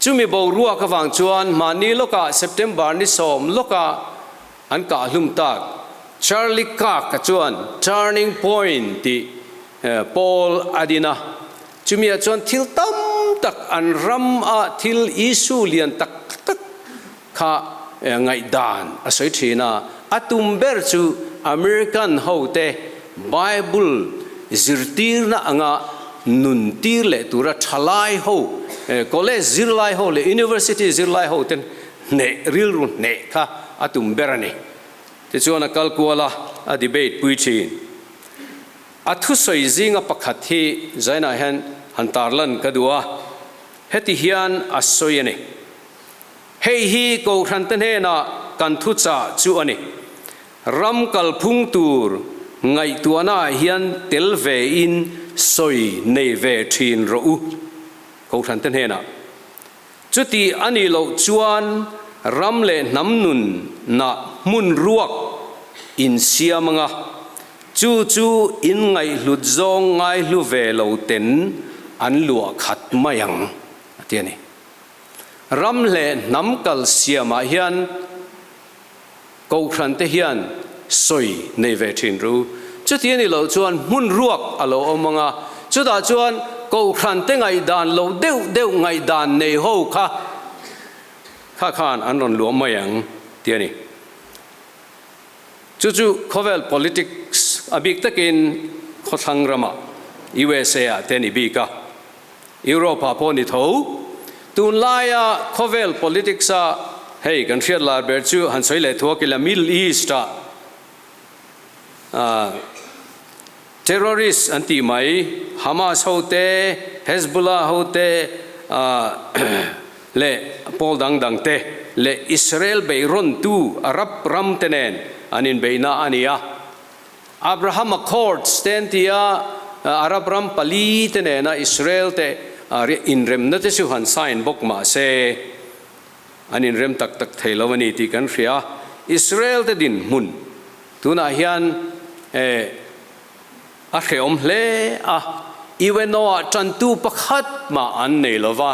Chumi boruak avang chuan mahni lawkah September ni sawm lawkah an kah hlum tak. Charlie Kirk-a chuan Turning Point tih pawl a din a, chumiah chuan thil tam tak an ram ah thil issue lian tak tak kha ngaihdan a sawi thin a, a tum ber chu American hote Bible zirtirna anga nun tir leh tura thalai ho, college zirlai ho leh university zirlai ho ten hneh, rilru hneh kha a tum ber a ni. Tichuan a kal kual a, a debate pui thin. A thusawi zinga pakhat hi Zainah hian han tarlan ka duh a, heti hian a sawi a ni. Hei hi Kohhrante hnenah kan thuchah chu a ni. Ram kalphung tur ngaihtuahnaah hian tel vein sawi nei ve thin rawh u, Kohhrante hnenah. Chuti a nih loh chuan ram leh hnam nunah hmun ruak insiam anga, chu chu inngaihhlut zawng ngaihlu ve lo ten an luah khat mai ang, a ti a ni. Ram leh hnam kal siamah hian Kohhran te hian sawi nei ve thin ru. Chuti a ni loh chuan hmun ruak a lo awm ang a, chutah chuan Kohhran te ngaihdan lo deuh deuh ngaihdan nei ho kha kha khan an rawn luah mai ang ti a ni. Chu chu khawvel politics a bik takin khawthlang ramah USA ah te a ni bik a. Europe ah pawh ni tho. Tunlaia khawvel politics a hei kan hriat lar ber chu han sawi leh thuak ila Middle East ah terrorist an tih mai Hamas ho te, Hezbollah ho te leh pawl dang dang te leh Israel beihrawn tu Arab ram te nen an inbeihna a ni a. Abraham Accords te an ti a, Arab ram pali te nena Israel te inremna te chu han sign bawk mah se, an inrem tak tak thei lo a ni tih kan hria. Israel te dinhmun tunah hian a hrehawm hle a, UNO-ah tantu pakhat mah an nei lo va,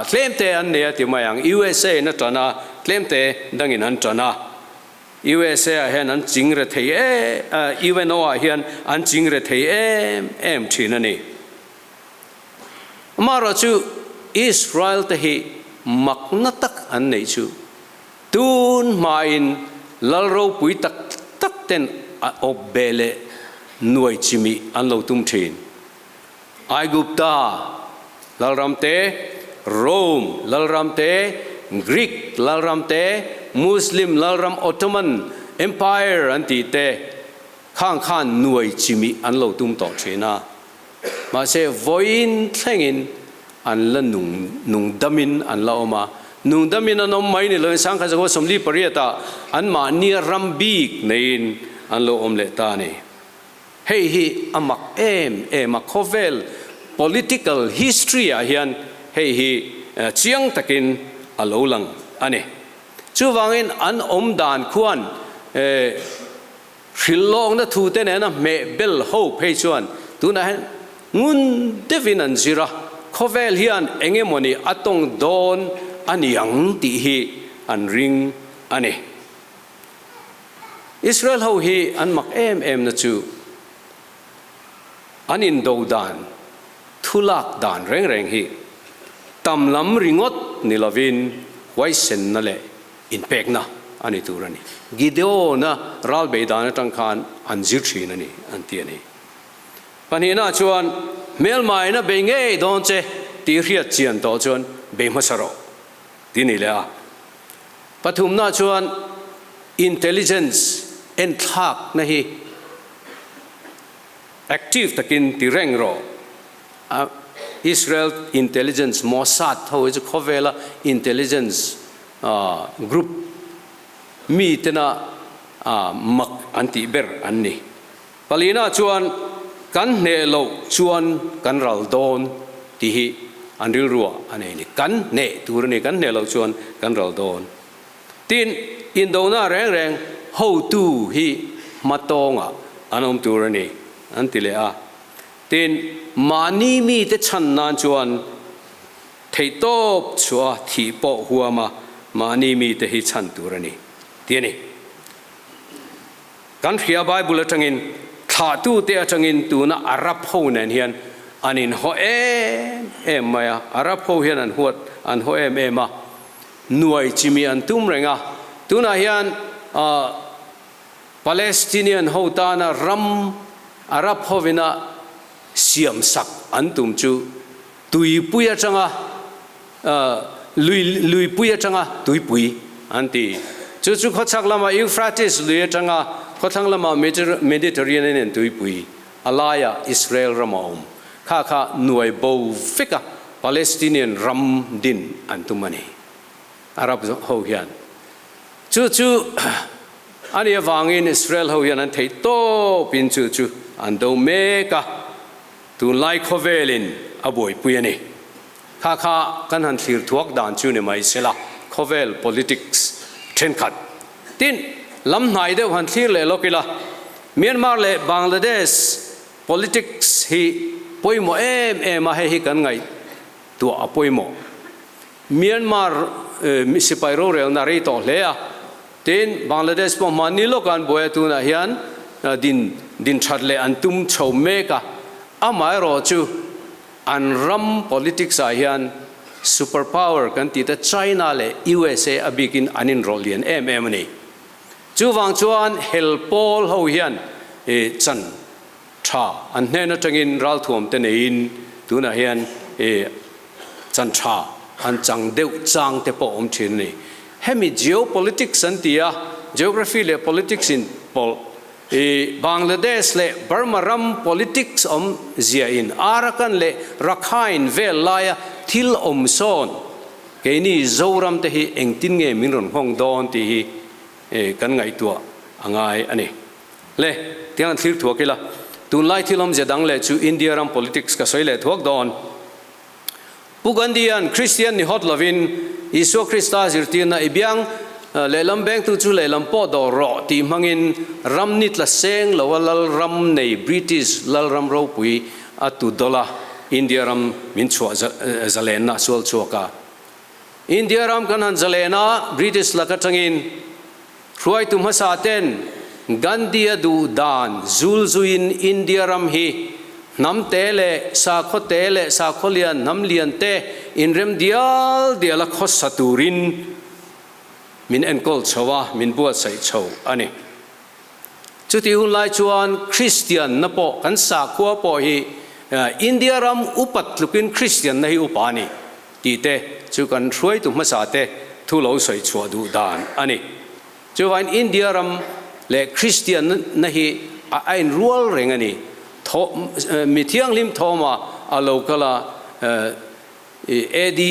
tlemte an nei a ti mai ang, USA in a tan a, tlemte dangin an tan a. USA ah hian an ching re thei em, UNO ah hian an ching re thei em em thin a ni. Amaherawh chu Israel te hi makna tak an neih chu tun hmain lal ropui tak tak ten a awp beh leh nuai chimih an lo tum thin. Aigupta lalram te, Rome lalram te, Greek lalram te, Muslim lalram Ottoman Empire an tih te khang khan nuai chimih an lo tum tawh thin a. Mahse vawiin thlengin an la nung nung damin an la awm a. Nungdamin an awm mai ni loin 1948 ah anmahnia ram bik neiin an lo awm leh ta a ni. Hei hi a mak em em a, khawvel political history ah hian hei hi chiang takin a lo lang a ni. Chuvangin an awm dan khuan hrilhlawkna thu te nena hmeh bel ho phei chuan tunah hian ngun deuhin an zir a, khawvel hian eng emawni a tawng dawn a ni ang tih hi an ring a ni. Israel ho hi an mak em em na chu an indo dan, thu lak dan reng reng hi tam lam ringawt ni lovin huaisenna leh inpekna a ni tur a ni. Gideon-a ral bei dan atang khan an zir thin a ni an ti a ni. Pahnihna chuan hmelmaina bei ngei dawn che tih hriat chian tawh chuan bei hmasa rawh ti ni leh a. Pathumna chuan intelligence enthlakna hi active takin ti reng rawh. A Israel intelligence Mossad ho hi chu khawvela intelligence group mi tena mak an tih ber an ni. Palina chuan kan hneh loh chuan kan ral dawn tih hi an rilruah a nei a ni. Kan hneh tur a ni, kan hneh loh chuan kan ral dawn. Tin, indona reng reng hotu hi hmatawngah an awm tur a ni an ti leh a. Tin, mahni mite chhan nan chuan theihtawp chhuah a thih pawh huam a mahni mite hi chhan tur a ni ti a ni. Kan hria Bible atangin thlahtute atangin tuna Arab ho nen hian an inhaw em em mai a, Arab ho hian an huat an haw em em a, nuai chimi an tum reng a, tunah hian Palestinian ho tana ram Arab hovina siam sak an tum chu tuipui atanga lui luipui atanga tuipui an ti. Chu chu khawchhak lama Euphrates lui atanga khawthlang lama Mediterranean tuipui a laiah Israel ram a awm. Kha kha nuai bo veka Palestinian ram din an tum a ni. Arab ho hian chu chu a nih avangin Israel ho hian an theih tawpin chu chu an do mek a. Tunlai khawvelin a buaipui a ni. Kha kha kan han thlir thuak dan chu ni mai sela, khawvel politics thenkhat. Tin, lam hnai deuh han thlir leh lawk ila, Myanmar leh Bangladesh politics hi pawimawh em em a, hei hi kan ngaihtuah a pawimawh. Myanmar sipai rorelna rei tawh hle a, tin Bangladesh pawh hmanni lawka an buai a, tunah hian din din that leh an tum chho mek a, amaherawh chu an ram politics ah hian super power kan tih te China leh USA a bikin an inrawlh lian em em a ni. Chuvang chuan hel pawl ho hian chan tha an hnen atangin ralthuam te neiin tunah hian chan tha an chang deuh chang te pawh awm thin a ni. Hemi geopolitics an ti a, geography leh politics in pawlh i Bangladesh leh Burma ram politics awm zia in Arakan leh Rakhine vel laia thil awm sawn keini Zoram te hi engtin nge min rawn nghawng dawn tih hi kan ngaihtuah a ngai a ni. Le, tiang an thlir thuak ila, tunlai thil awmzia dang leh chu India ram politics ka sawi leh thuak dawn. Pu Gandhi-a'n Kristian ni hawt lovin Isua Krista zirtirna i biang lehlam bengtu chu lehlam pawh dawr rawh tih hmangin ram ni tla seng loa lal ram nei British lalram ropui a tu dawlh a, India ram min chhuah zalenna a sual chhuak a. India ram kan han zalen a, British lak atangin Hruaitu hmasa ten Gandhi-a duh dan zul zuiin India ram hi hnam te leh sakhaw te leh sakhaw lian hnam lian te inrem dial dial a khawsa turin min enkawl chho a, min buatsaih chho a ni. Chutih hun lai chuan Kristianna pawh kan sakhua pawh hi India ram upat tlukin Kristianna hi upa a ni. Tih te chu kan hruaitu hmasa te thu lo sawi chhuah duh dan a ni. Chuvain India ram leh Kristian na hi a a inrual reng a ni. Thaw mi thianghlim thawma a lo kal a AD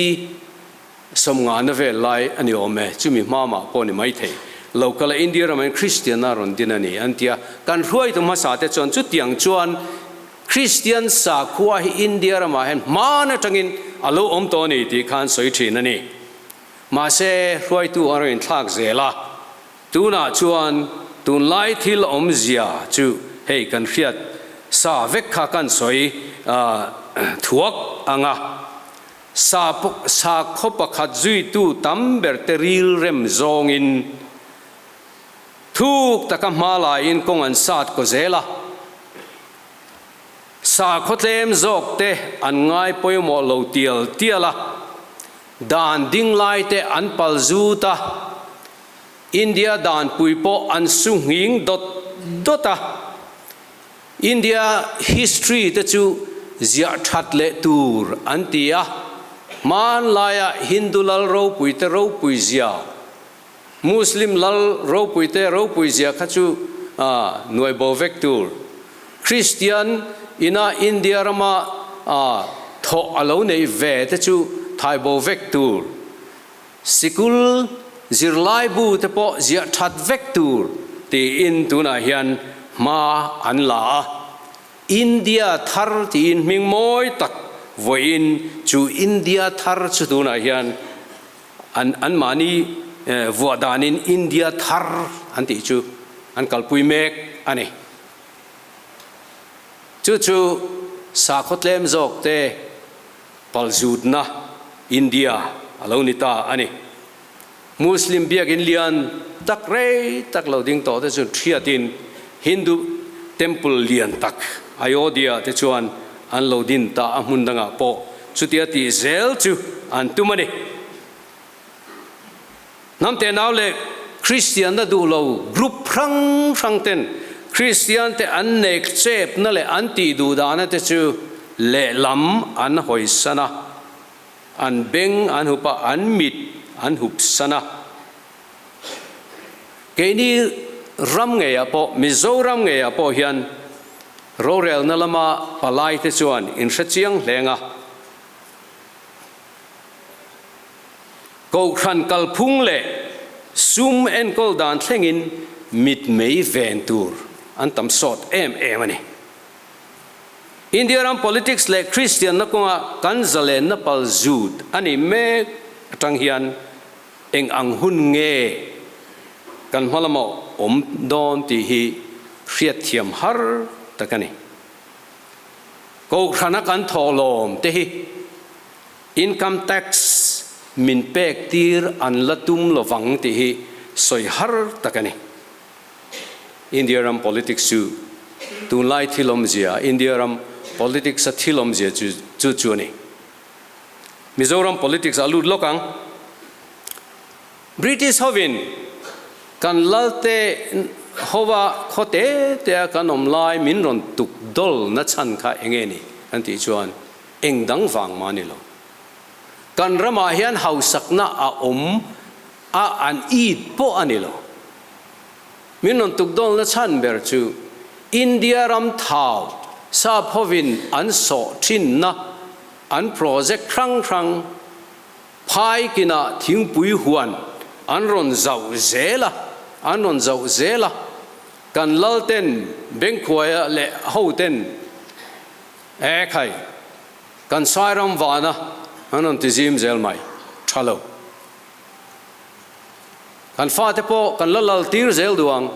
Sawmngahna vel lai a ni awm e, chumi hma mah pawh ni maithei. Lo kal a India ramah hian Kristianna a rawn din a ni an ti a, kan hruaitu hmasa te chuan chutiang chuan Kristian sakhua hi India ramah hian hman atangin a lo awm tawh a ni tih kha an sawi thin a ni. Mahse, hruaitu an rawn inthlak zel a, tunah chuan tunlai thil awmzia chu hei kan hriat sa vek kha kan sawi thuak ang a. Sakhaw pakhat zuitu tam berte rilrem zawngin thuk taka hma laiin kawng an sat kaw zel a. Sakhaw tlem zawkte an ngai pawimawh lo tial tial a, dan ding laite an pal zut a, India danpui pawh an su nghing dawt dawt a. India history te chu ziah that leh tur an ti a, hmanlaia Hindu lal ropui te ropui zia, Muslim lal ropui te ropui zia kha chu nuai bo vek tur. Christian ina India rama thawh a lo neih ve te chu thai bo vek tur. Sikul zirlaibu te pawh ziah that vek tur tiin tunah hian hma an la a, India thar tiin hming mawi tak vawiin chu India thar chu tunah hian an anmahni vuah danin India thar an tih chu an kalpui mek a ni. Chu chu sakhaw tlem zawk te Palzutna India a lo ni ta a ni. Muslim biakin lian tak rei tak lo ding tawh te chu thiatin Hindu temple lian tak Ayodhya te chuan an lo din ta a hmun dangah pawh chutia tih zel chu an tum a ni. Hnam tenau leh Kristianna duh lo group hrang hrang ten Kristian te an nek chepna leh an tih duh dahna te chu lehlam an hawisan a, an beng an hup a, an mit an hup san a. Keini ram ngeiah pawh, Mizoram ngeiah pawh hian rorelna lama palai te chuan inhrechiang hleng a. Kohhran kalphung leh sum enkawl dan thlengin mitmei ven tur an tam sawt em em a ni. India ram politics leh Kristianna kawnga kan zalenna pal zut a nih mek atang hian eng ang hun nge kan hma lama awm dawn tih hi hriatthiam har tak a ni. Kohhrana kan thawhlawm te hi Income tax min pek tir an la tum lovang tih hi sawi har tak a ni. India ram politics chu tunlai thil awmzia, India ram politics a thil awmzia chu chu chu a ni. Mizoram politics a lut lawk ang. British hovin kan lalte hova khaw te te a kan awm lai min rawn tuk dawl na chhan kha enge ni an tih chuan Eng dang vang mah ni lo. Kan ramah hian hausakna a awm a an it pawh a ni lo. Min rawn tuk dawnna chhan ber chu India ram thau sap hovin an sawh thinna an project hrang hrang phai kinah thingpui huan an rawn zauh zel a, an rawn zauh zel a. Kan lalten Bengkhuaia leh hoten E khai, kan Sairam vana an rawn ti zim zel mai, tha lo. Kan fate pawh kan la lal tir zel duh ang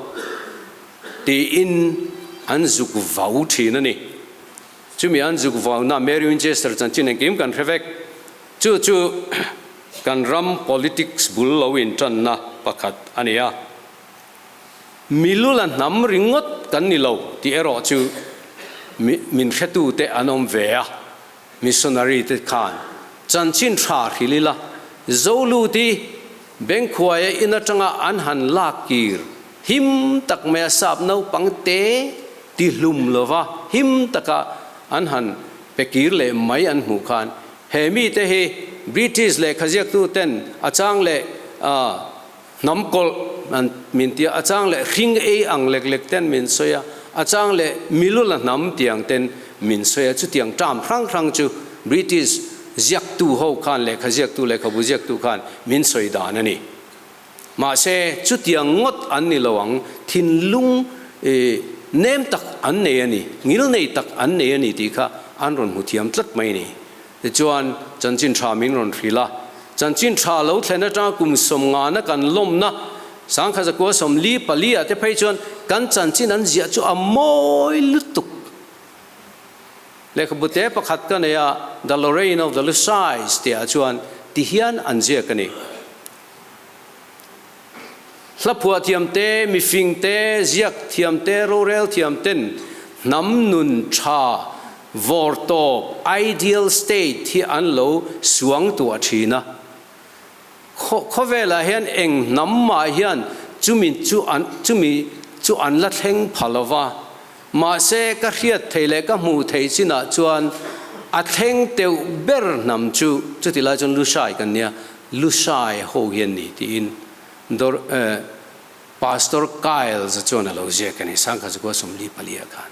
tiin an zuk vau thin a ni. Chumi an zuk vauna Mary Winchester chanchin engkim kan hre vek. Chu chu kan ram politics bul lo intanna pakhat a ni a. Milula hnam ringawt kan ni lo tih erawh chu min hretute an awm ve a, missionary te khan chanchin tha hrilh ila, Zoluti Bengkhuaia in atanga an han lak kir him tak mai a sap naupang te ti hlum lova him taka an han pe kir leh mai an hmuh khan he mite hi British lehkha ziaktu ten a chang leh Hnam kawlh an min tia, a chang leh hring ei ang lek lek ten min sawi a, a chang leh milula hnam tiang ten min sawi a, chutiang term hrang hrang chu British ziaktu ho khan lehkha ziaktu lehkhabu ziaktu khan min sawi dan a ni. Mahse, chutiang ngawt an ni lo ang, thinlung nem tak an nei a ni, ngilnei tak an nei a ni tih kha an rawn hmu thiam tlat mai a ni. Tichuan, chanchin tha min rawn hrilh a, chanchin tha lo thlen atanga kum sawmngana kan lawmna Sangkha zakua 44 ah te phei chuan kan chanchin an ziah chu a mawi lutuk. Lehkhabu te pakhat ka nei a, The Lorraine of the Lushais tih ah chuan ti hian an ziak a ni. Hla phuah thiam te, mifing te, ziak thiam te, rorel thiam ten hnam nun tha vawr tawp, ideal state, hi an lo suang tuah thin a. Khawvelah hian eng hnam mah hian chumi chu an chumi chu an la thleng pha lo va. Mahse ka hriat thei leh ka hmuh theih chinah chuan a thleng teuh ber hnam chu chuti lai chuan Lushai kan nia, Lushai ho hi an ni tiin Dor Pastor Kyles chuan a lo ziak a ni, Sangkha Zakua 44 ah khan.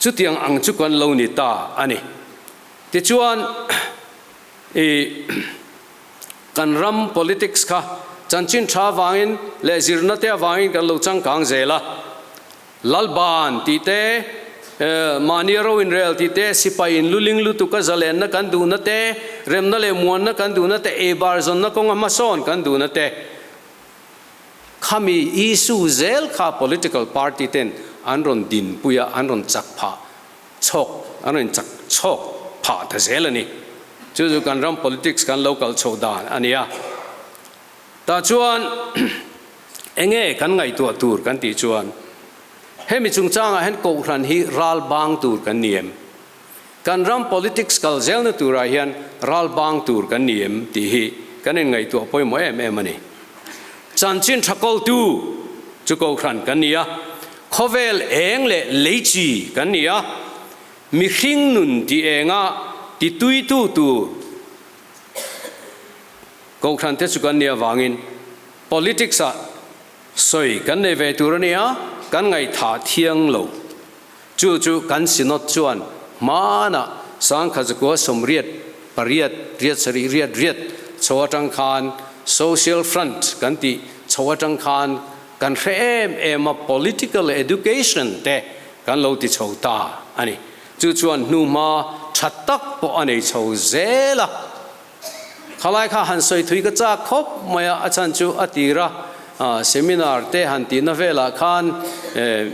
Chutiang ang chu kan lo ni ta a ni. Tichuan i kan ram politics kha chanchin tha avangin leh zirna te avangin kan lo changkang zel a. Lalban tih te, mahni ro inrel tih te, sipai inluling lutuka zalenna kan duhna te, remna leh muanna kan duhna te, eibar zawnna kawnga hmasawn kan duhna te, khami issue zel kha political party ten an rawn dinpui a, an rawn chak phah chhawk, an rawn chak chhawk phah ta zel a ni. Chu chu kan ram politics kan lo kal chhoh dan a ni a. Tah chuan enge kan ngaihtuah tur kan tih chuan hemi chungchangah hian Kohhran hi ral bang tur kan ni em? Kan ram politics kal zelna turah hian ral bang tur kan ni em tih hi kan inngaihtuah pawimawh em em a ni. Chanchin tha kawltu chu Kohhran kan ni a, khawvel eng leh lei chi kan ni a, mihring nun ti enga ti tuitu tur Kohhran te chu kan nih avangin politics ah sawi kan nei ve tur a nia, kan ngaihthah thiang lo. Chu chu kan Synod chuan hmanah Sangkha zakua 88 riat sarih riat riat chho atang khan Social Front kan tih chho atang khan kan hre em em a, political education te kan lo ti chho ta a ni. Chu chuan hnuhma tha tak pawh a nei chho zel a. Khalai kha han sawi thui ka chak khawp mai a, a chhan chu a tir a, seminar te han tihna velah khan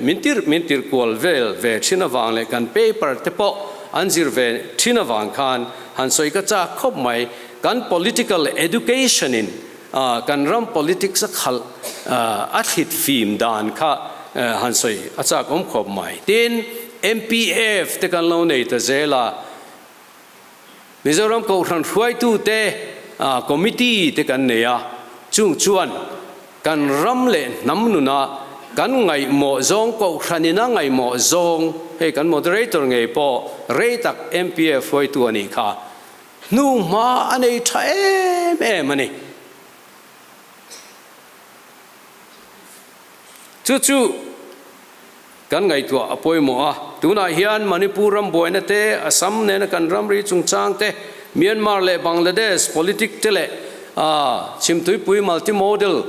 min tirh min tirh kual vel ve thin avang leh kan paper te pawh an zir ve thin avang khan han sawi ka chak khawp mai. Kan political education in kan ram politics a khalh a thlit fim dan kha han sawi a chak awm khawp mai. Tin, MPF te kan lo nei ta zel a. Mizoram Kohhran hruaitute committee te kan nei a, chung chuan kan ram leh hnam nuna kan ngaihmawh zawng Kohhran ina ngaihmawh zawng, hei kan moderator ngei pawh rei tak MPF hruaitu a nih kha, hnu hma a nei tha em em a ni. Chu chu. Kan ngaihtuah a pawimawh a, tunah hian Manipur ram buaina te, Assam nena kan ramri chungchang te, Myanmar leh Bangladesh politic te leh Chhimtuipui multimodal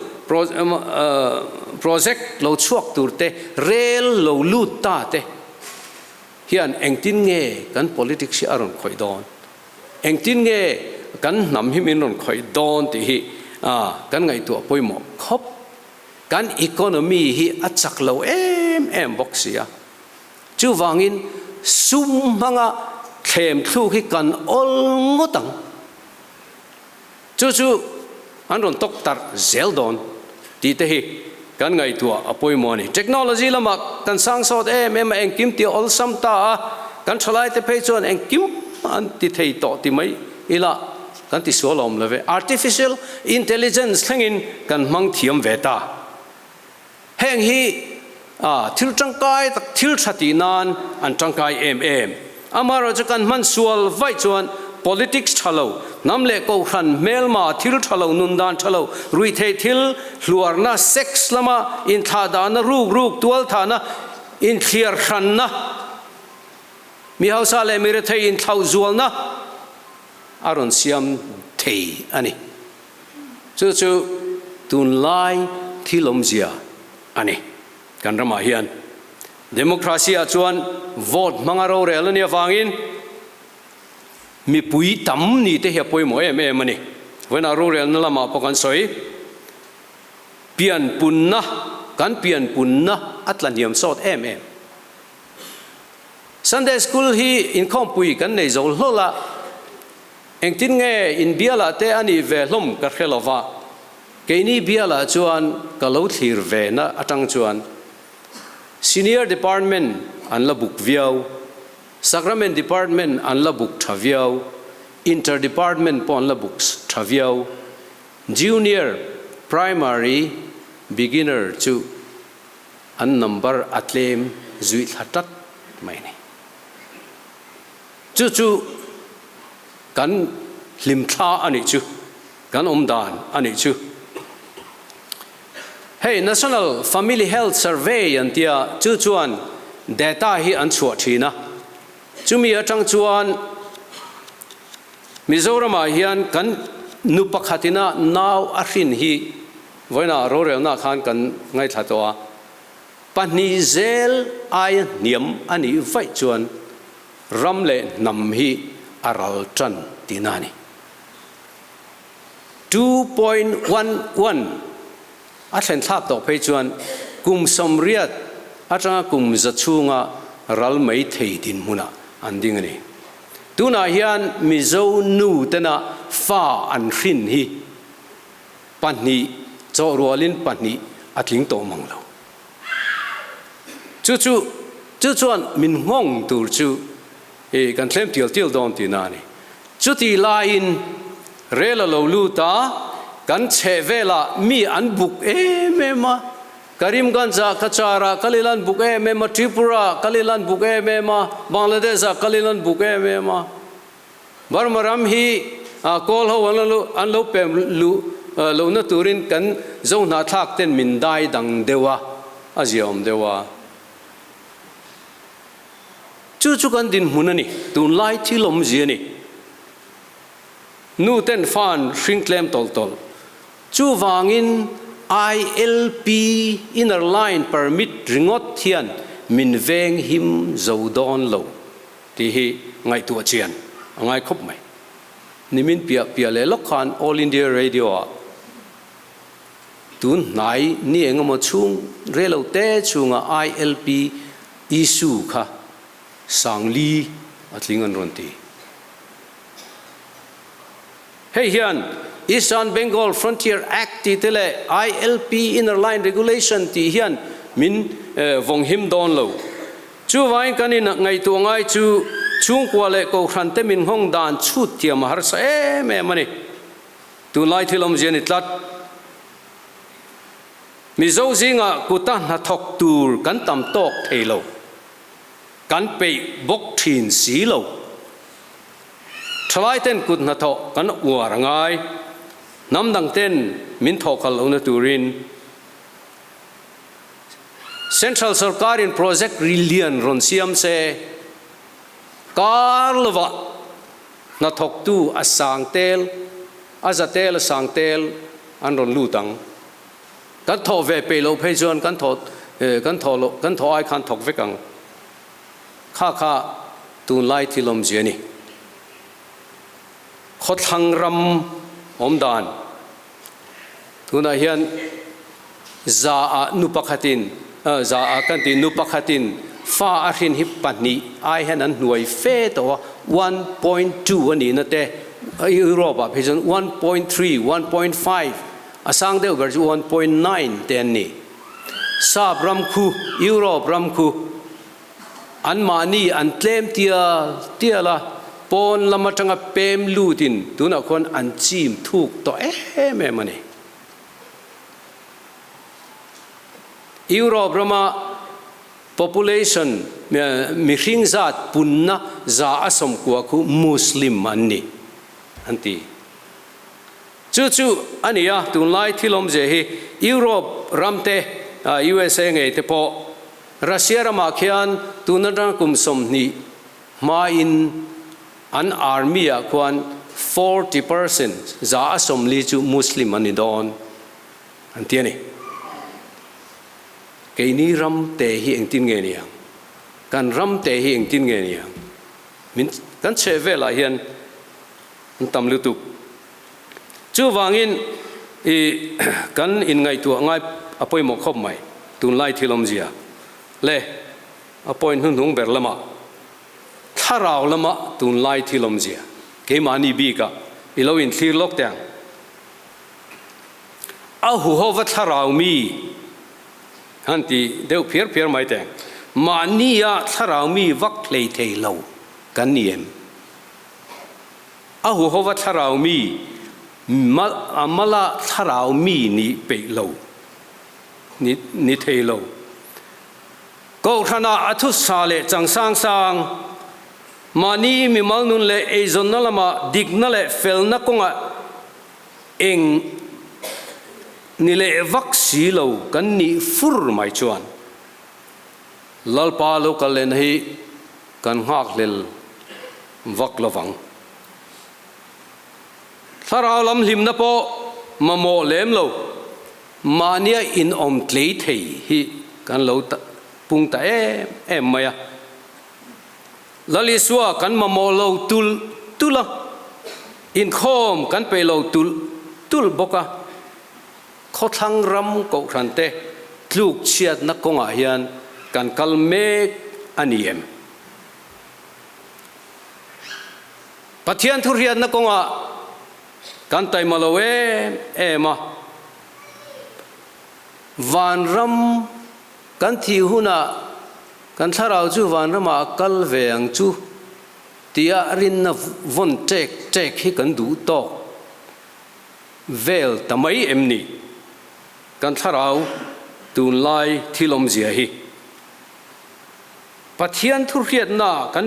project lo chhuak tur te, rel lo lut ta te hian engtin nge kan politics hi a rawn khawih dawn? Engtin nge kan hnam hi min rawn khawih dawn tih hi kan ngaihtuah pawimawh khawp. Kan economy hi a chak lo em em bawk si a, chuvangin sum hmanga thlem thluk hi kan awl ngawt ang. Chu chu an rawn tawk tarh zel dawn tih te hi kan ngaihtuah a pawimawh a ni. Technology lamah kan sang sawt em em a, engkim tih a awlsam ta a, kan thalaite phei chuan engkim an ti thei tawh ti mai ila, Kan ti sual awm lo ve. Artificial intelligence thlengin kan hmang thiam ve ta. Heng hi thil tangkai tak, thil tha tih nan an tangkai em em. Amaherawhchu chu kan hman sual vaih chuan politics tha lo, hnam leh kohhran, hmelma, thil tha lo, nun dan tha lo, ruihtheih thil, hluarna, sex lama inthlahdahna, ruk ruk, tualthahna, inthliar hranna, mi hausa leh mi rethei inthlauh zualna. a rawn siam thei a ni. Chu chu tunlai thil awmzia a ni. Kan ramah hian democracy ah chuan vote hmanga rorel a nih avangin mipui tam ni te hi a pawimawh em em a ni. Vawiinah rorelna lamah pawh kan sawi pianpunna, kan pianpunna a tla hniam sawt em em. Sunday School hi inkhawmpui kan nei zo hlawlh a, engtin nge in bialah te a nih ve hlawm ka hre lo va, keini bialah chuan ka lo thlir ve na atang chuan Senior Department an la buk viau, Sacrament Department an la buk tha viau, Inter Department pawh an la buk tha viau, Junior, Primary, Beginner chu an number a tlem zui thla tat mai a ni. Chu chu kan hlimthla a nih chu, kan awm dan a nih chu. Hei National Family Health Survey an tia, chu chuan data hi an chhuah thin a, chumi atang chuan Mizoramah hian kan nu pakhatina nau a hrin hi Vawiinah rorelna khan kan ngaithla tawh a, pahnih zel aia hniam a nih vaih chuan ram leh hnam hi a ral tan tihna a ni. 2.11 a thlen thlak tawh phei chuan kum 80 atanga kum 100 chhunga ral mai thei dinhmunah an ding a ni. Tunah hian Mizo nu tena fa an hrin hi 2 chawhrualin 2 a tling tawh mang lo. Chu chu chu chuan min nghawng tur chu i kan thlem tial tial dawn tihna a ni. Chutih laiin rel a lo lut a, kan chheh velah mi an buk em em a, Karimganj-ah Cachar-ah kalil an buk em em a, Tripura-ah kalil an buk em em a, Bangladesh-ah kalil an buk em em a. Burma ram hi Kawl ho an lo pem luh lohna turin kan Zohnahthlak ten min dai dang deuh a, a ziaawm deuh a. Chu chu kan dinhmun a ni, tunlai thil awmzia a ni. Nu ten fan hring tlem tawlh tawlh. Chuvangin ILP, Inner Line Permit, ringawt hian min veng him zo dawn lo. Tih hi ngaihtuah chian a ngai khawp mai. Nimin piah piah leh lawk khan All India Radio ah tun hnai ni engemaw chhung relo te chhunga ILP issue kha sangli a tling an rawn ti. Hei hian Eastern Bengal Frontier Act tih te leh ILP Inner Line Regulation tih hian min vawng him dawn lo. Chuvangin kan in ngaihtuah ngai chu chhungkua leh kohhran te min nghawng dan chhut thiam a harsa em em a ni. Tunlai thil awmzia ni tlat. Mizo zingah kuta hnathawk tur kan tam tawk thei lo. Kan peih bawk thin si lo. Thalai ten kut hnathawh kan uar a ngai. Hnam dang ten min thawh kal lohna turin. Central sorkarin project ri lian rawn siam se, kar lovah hnathawktu a sang tel, a za tel a sang tel an rawn lut ang. Kan thawh ve peih loh phei chuan kan thawh kan thawh loh kan thawh ai khan thawk vek ang. Kha kha tunlai thil awmzia a ni. Khawthlang ram awm dan tunah hian za ah nu pakhatin za ah kan tih nu pakhatin fa a hrin hi 2 ai hian an hnuai fe tawh a, 1.2 a nihna te Europe ah phei chuan 1.3, 1.5 a sang deuh ber chu 1.9 te an ni. Sap ram khu, Europe ram khu Anmahni an tlem tial tial a, pawn lam atanga pem lutin tunah khuan an chim thuk tawh em em a ni. Europe rama population mihring zat punna 90% khu Muslim an ni an ti. Chu chu a ni a, tunlai thil awmzia hi Europe ramte, USA ngei te pawh Russia ramah khian tun atanga kum 20 hmain an army ah khuan 40%, 40% chu Muslim an ni dawn an ti a ni. Keini ram te hi engtin nge ni ang? Kan ram te hi engtin nge ni ang? Min kan chheh velah hian an tam lutuk. Chuvangin i kan inngaihtuah ngai a pawimawh khawp mai tunlai thil awmzia le a point hnuhnung ber lamah thlarau lama tunlai thil awmzia keimahni bikah i lo inthlir lawk teh ang. A huhova thlarau mi han ti deuh phiar phiar mai teh ang. Mahnia thlarau mi vak hlei thei lo kan ni em? A huhova thlarau mi a mala thlarau mi nih peih lo, ni ni thei lo. Kohhranah a thusa leh chang sang sang, mahni mimal nun leh eizawnna lamah dikna leh felna kawngah eng ni leh vak si lo kan nih fur mai chuan Lalpa lo kal lehna hi kan nghakhlel vak lovang. Thlarau lam hlimna pawh mamawh lem lo, mahnia inawm tlei thei hi kan lo pung ta em em mai a. Lal Isua kan mamawh lo tulh tulh a, inkhawm kan peih lo tulh tulh bawk a. Khawthlang ram kohhran te tluk chhiatna kawngah hian kan kal mek a ni em? Pathian thuhriatna kawngah kan taima lo em em a, vanram kan thih hunah kan thlarau chu vanramah a kal ve ang chu tia rinna vawn ṭek ṭek hi kan duh tawk vel ta mai em ni? Kan thlarau tunlai thil awmzia hi. Pathian thuhriatna kan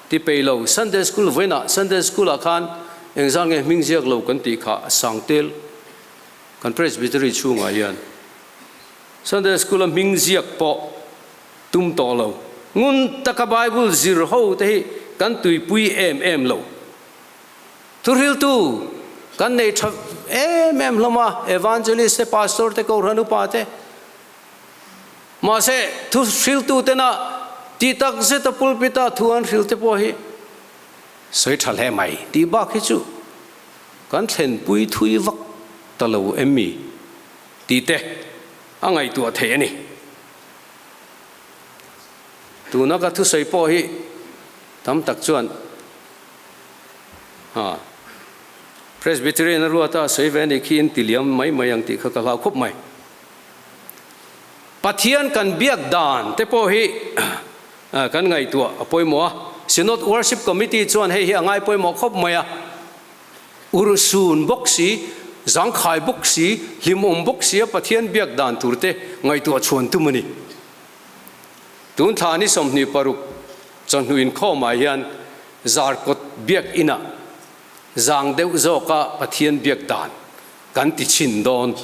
ti pei lo. Sunday School vawiinah Sunday School ah khan engzah nge hming ziak lo kan tih kha a sang tel kan Presbytery chhungah hian Sunday School a hming ziak pawh tum tawh lo. Ngun taka Bible zir ho te hi kan tuipui em em lo. Thuhriltu kan nei tha em em hlawm a, Evangelist te, Pastor te, Kohhran upa te. Mahse, thu hriltutena ti tak zeta pulpit-a thu an hril te pawh hi sawi tha hle mai tih bak hi chu kan thlenpui thui vak ta lo em mi tih te a ngaihtuah theih a ni. Tuna ka thusawi pawh hi tam tak chuan ha Presbyterian a ruata sawi ve a nih khi in ti liam mai mai ang tih kha ka hlau khawp mai. Pathian kan biak dan te pawh hi kan ngaihtuah a pawimawh a, Synod Worship Committee chuan hei hi a ngai pawimawh khawp mai a, urhsun bawk si, zangkhai bawk si, hlimawm bawk sia Pathian biak dan tur te ngaihtuah chhuan tum a ni. Tun thla ni 26 chawhnu inkhawmah hian Zarkawt biak inah zang deuh zawka Pathian biak dan Kan ti chhin dawn,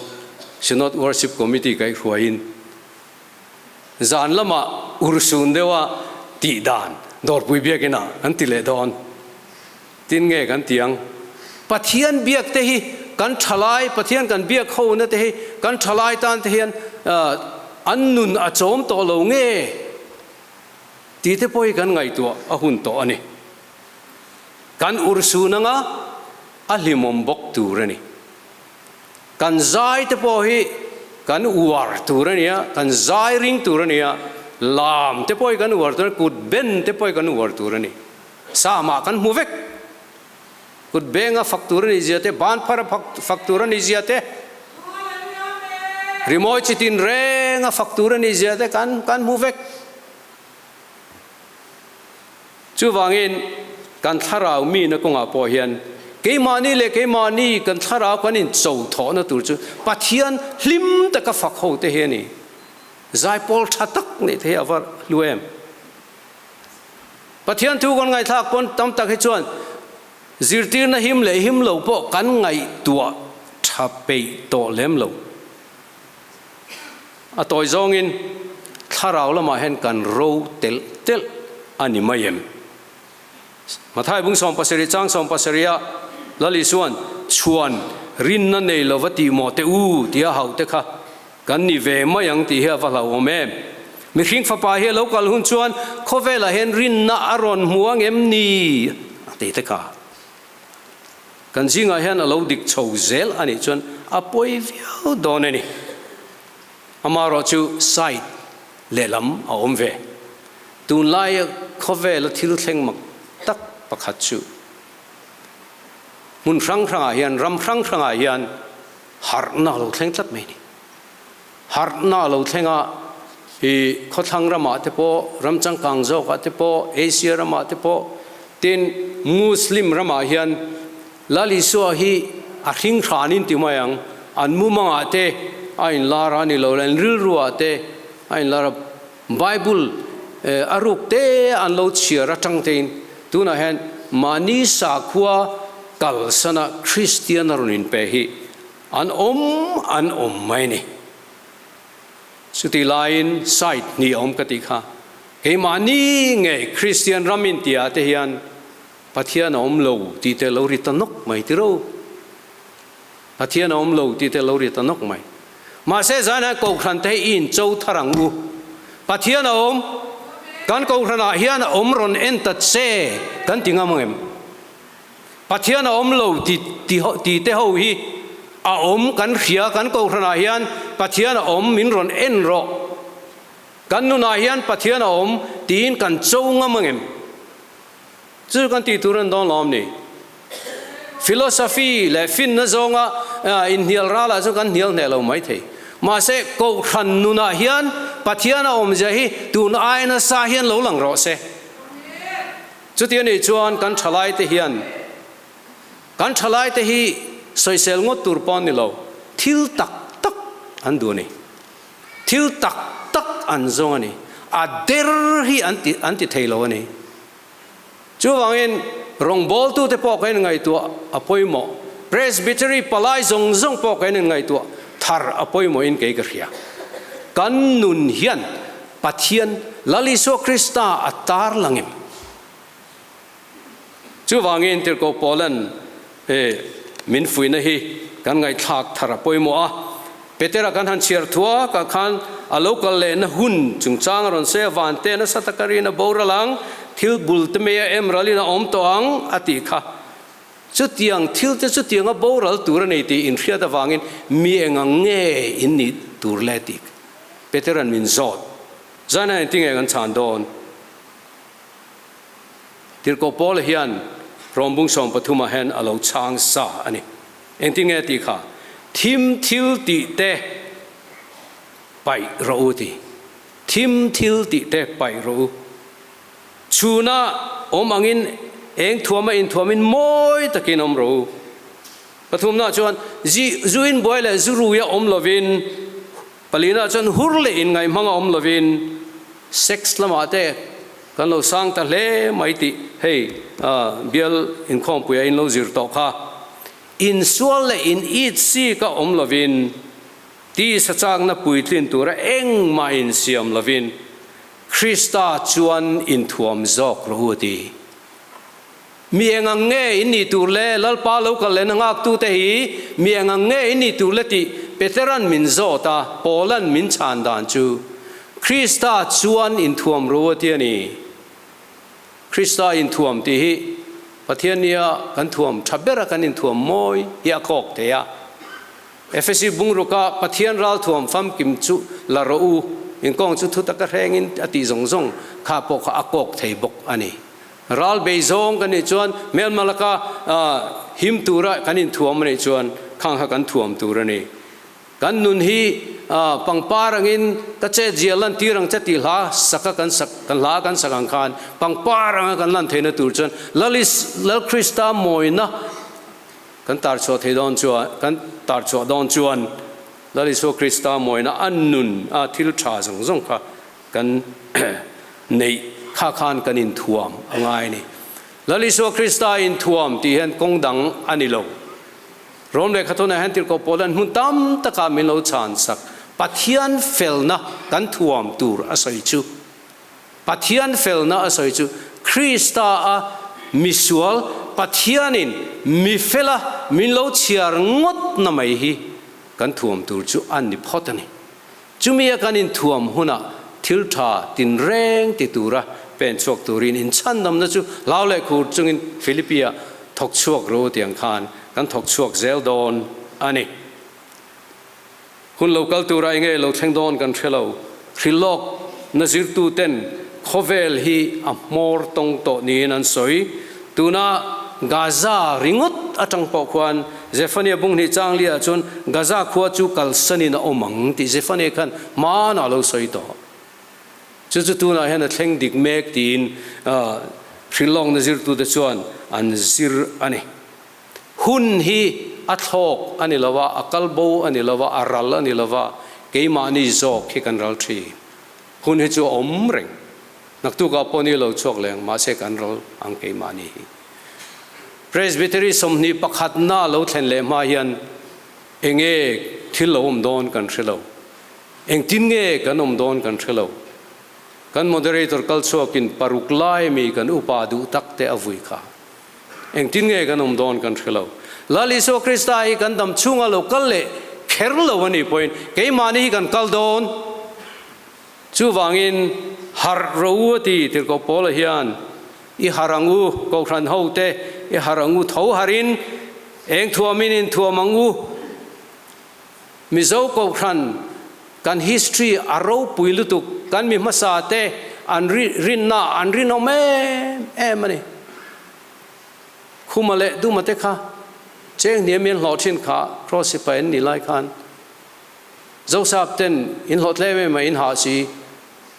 Synod Worship Committee kaihhruaiin zan lamah urhsun deuha tih dan Dawrpui biakinah kan ti leh dawn. Tin nge kan ti ang? Pathian biak te hi kan thalai, Pathian kan biak hona te hi kan thalai tan te hian an nun a chawm tawh lo nge tih te pawh hi kan ngaihtuah a hun tawh a ni. Kan urhsun anga a hlimawm bawk tur a ni. Kan zai te pawh hi kan uar tur a ni a, kan zai ring tur a ni a, lam te pawh hi kan uar tur a ni, kut ben te pawh hi kan uar tur a ni. Samah kan hmu vek. Kut benga fak tur a nih zia te, ban phara fak tur a nih zia te, rimawi chi tin renga fak tur a nih zia te kan kan hmu vek. Chuvangin, kan thlarau mina kawngah pawh hian keimahni leh keimahni kan thlarau kan incho thawhna tur chu Pathian hlim taka fak ho te hi a ni. Zaipawl tha tak neih te hi a va hlu em? Pathian thu kan ngaihthlak pawn tam tak hi chuan zirtirna him leh him lo pawh kan ngaihtuah tha peih tawh lem lo. A tawi zawngin thlarau lamah hian kan ro telh telh a ni mai em? Mathai bung 17 chang 17 ah Lal Isuan chhuan rinna nei lova tih maw teh u tia hauh te kha kan ni ve mai ang tih hi a va hlauhawm em? Mihring fapa hi a lo kal hun chuan khawvelah hian rinna a rawn hmu ang em ni? a ti te kha. Kan zingah hian a lo dik chho zel a nih chuan a pawi viau dawn a ni. Amaherawh chu side lehlam a awm ve. Tunlaia khawvela thil thleng mak tak pakhat chu hmun hrang hrangah hian, ram hrang hrangah hian harhna a lo thleng tlat mai a ni. Harhna a lo thleng a, i khawthlang ramah te pawh, ram changkang zawkah te pawh, Asia ramah te pawh, tin Muslim ramah hian Lal Isua hi a hring hranin ti mai ang, an mumangah te a inlar a ni lo, an rilruah te a inlar a, Bible a ruk te an lo chhiar atang tein tunah hian mahni sakhua kalsana Kristian a rawn inpe hi an awm an awm mai a ni. Chutih laiin side hnih a awm ka tih kha, keimahni ngei Kristian ram intiah te hian Pathian a awm lo tih te lo ri ta nawk mai tiro. Pathian a awm lo tih te lo ri ta nawk mai. Mahse zanah Kohhran te hi i in cho thar ang u. Pathian a awm, kan Kohhranah hian a awm rawn en ta che kan ti ngam ang em? Pathian a awm lo ti ti te ho hi a awm kan hria kan Kohhranah hian Pathian a awm min rawn en rawh. Kan nunah hian Pathian a awm tiin kan cho ngam ang em? Chu kan tih tur an dawn lawm ni? Philosophy leh finna zawnga inhnial ralah chuan kan hnial hneh lo mai thei. Mahse, Kohhran nunah hian Pathian a awmzia hi tun ai nasa hian lo lang rawh se. Chuti a nih chuan kan thalaite hian kan thalaite hi sawisel ngawt tur pawh an ni lo, thil tak tak an duh a ni. Thil tak tak an zawng a ni. A der hi an ti an ti thei lo a ni. Chuvangin rawngbawltute pawh kan inngaihtuah a pawimawh. Presbytery palai zawng zawng pawh kan inngaihtuah thar a pawimawhin kei ka hria. Kan nun hian Pathian Lal Isua Krista a tar lang em? Chuvangin Tirhkoh Paulan he min fuihna hi kan ngaihthlak thar a pawimawh a. Petera kan han chhiar thuak ah khan a lo kal lehna hun chungchang a rawn sawi a, van te nasa taka rin a boral ang, thil bul te mai a em ralin a awm tawh ang a tih kha. Chutiang thil te chutiang a boral tur a nei tih inhriat avangin mi eng ang nge in nih tur le tih Petera'n min zawt. Zaina engtinge kan chhan dawn? Tirhkoh Paula hian Rom bung 13 ah hian a lo chhang sa a ni. Engtin nge tih kha? Thim thil tih te paih rawh u ti. Thim thil tih te paih rawh u. Chhuna awm angin eng thuama inthuamin mawi takin awm rawh u. Pathumna chuan zu inbuai leh zu ruia awm lovin, Palina chuan hur leh inngaihmanga awm lovin sex lamah te kan lo sang ta hle mai tih hei bial inkhawmpuia in lo zir tawh kha. Insual leh in it sika awm lovin tisa chakna puitlin tura engmah insiam lovin Krista chuan inthuam zawk rawh u a ti. Mi eng ang nge in nih tur le? Lalpa lo kal lehna nghaktute hi mi eng ang nge in nih tur le tih Petera'n min zawt a, Paula'n min chhan dan chu, Krista chuan inthuam ru a ti a ni. Krista inthuam tih hi Pathian nia kan thuam tha bera kan inthuam mawi hi a kawk thei a. Efesi bungruka Pathian ralthuam famkim chu la rawh u, inkawng chu thutaka hrengin a tih zawng zawng kha pawh kha a kawk thei bawk a ni. Ral bei zawng kan nih chuan hmelma laka him tura kan inthuam a nih chuan khang kha kan thuam tur a ni. Kan nun hi pangpar angin ka chet zia lan tir ang che tih hla saka kan sak kan hla kan sak ang khan pangpar anga kan lan theihna tur chuan Lalis Lal Krista mawina kan tar chhuah thei dawn chuan kan tar chhuah dawn chuan Lal Isua Krista mawina a nun a thil tha zawng zawng kha Kan neih kha khan kan inthuam a ngai a ni. Lal Isua Krista inthuam tih hian kawng dang a ni lo. Rom lehkhathawnah hian Tirhkoh Paula'n hmun tam takah min lo chhan sak. Pathian felna kan thuam tur a sawi chu. Pathian felna a sawi chu Krista a. misual Pathianin mi fela min lo chhiar ngawt na mai hi kan thuam tur chu a ni phawt a ni. Chumi a kan inthuam hunah thil tha tinreng ti tura pen chhuak turin inchhandamna chu hlau leh khur chungin Philippi-ah thawk chhuak ru tiang khan kan thawk chhuak zel dawn a ni. Hun lo kal tura enge lo thleng dawn kan hre lo. Hrilhlawk na zirtu ten khawvel hi a hmawr tawng tawh niin an sawi. Tuna Gaza ringawt atang pawh khuan Zephania bunghnih changli ah chuan Gaza khua chu kalsanin a awm ang tih Zephania khan hmanah a lo sawi tawh. Chu chu tunah hian a thleng dik mek tiin hrilhlawkna zirtute chuan an zir a ni. Hun hi a thlawk a ni lo a, a kal bo a ni lo a, a ral a ni lo a, keimahni zawk hi kan ral thin. Hun hi chu a awm reng. Naktukah pawh ni lo chhuak leng mahse kan ral ang keimahni hi. Presbytery 21 na lo thlen leh hma hian enge thil lo awm dawn kan hre lo. Engtin nge kan awm dawn kan hre lo. Kan moderator kal chhuakin paruk lai mi kan upa duh tak te a vui kha. Engtin nge kan awm dawn kan hre lo. Lal Isua Krista hi kan dam chhunga lo kal leh kher lo a nih pawhin keimahni hi kan kal dawn. Chuvangin harh ro u a ti Tirhkoh Paula hian i harh ang u, Kohhran hote i harh ang u, tho harhin eng thuamin in thuam ang u. Mizo Kohhran kan history a ropui lutuk, kan mi hmasa te an rinna an rinawm em em a ni. Khuma leh Duma te kha cheng hniam in hlawh thin kha Cross sipai an nih lai khan Zosap ten in hlawh tlem em a in hah si,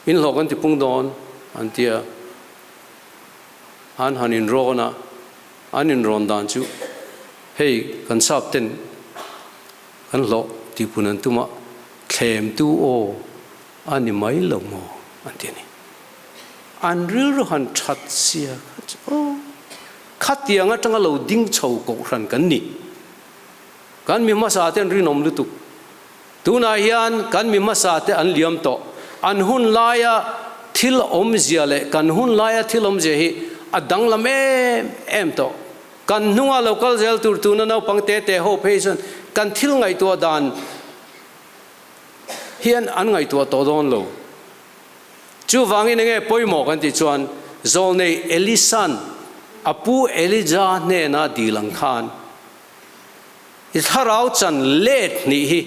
in hlawh kan ti pung dawn an ti a, an han in rawn a, an in rawn dan chu hei kan sap ten kan hlawh ti pun an tum a, thlem tu aw a ni mai lo maw an ti a ni. An rilru han that sia kha chu aw khatiang atanga lo ding chho kohhran kan ni. Kan mi hmasa te an rinawm lutuk. Tunah hian kan mi hmasa te an liam tawh. An hun laia thil awmzia leh kan hun laia thil awmzia hi a danglam em em tawh. Kan hnunga lo kal zel tur tuna naupang te te ho phei chuan kan thil ngaihtuah dan hian an ngaihtuah tawh dawn lo. Chuvangin enge pawimawh kan tih chuan Zawlnei Elisa'n a pu Elija hnena dil ang khan, I thlarau chan let hnih hi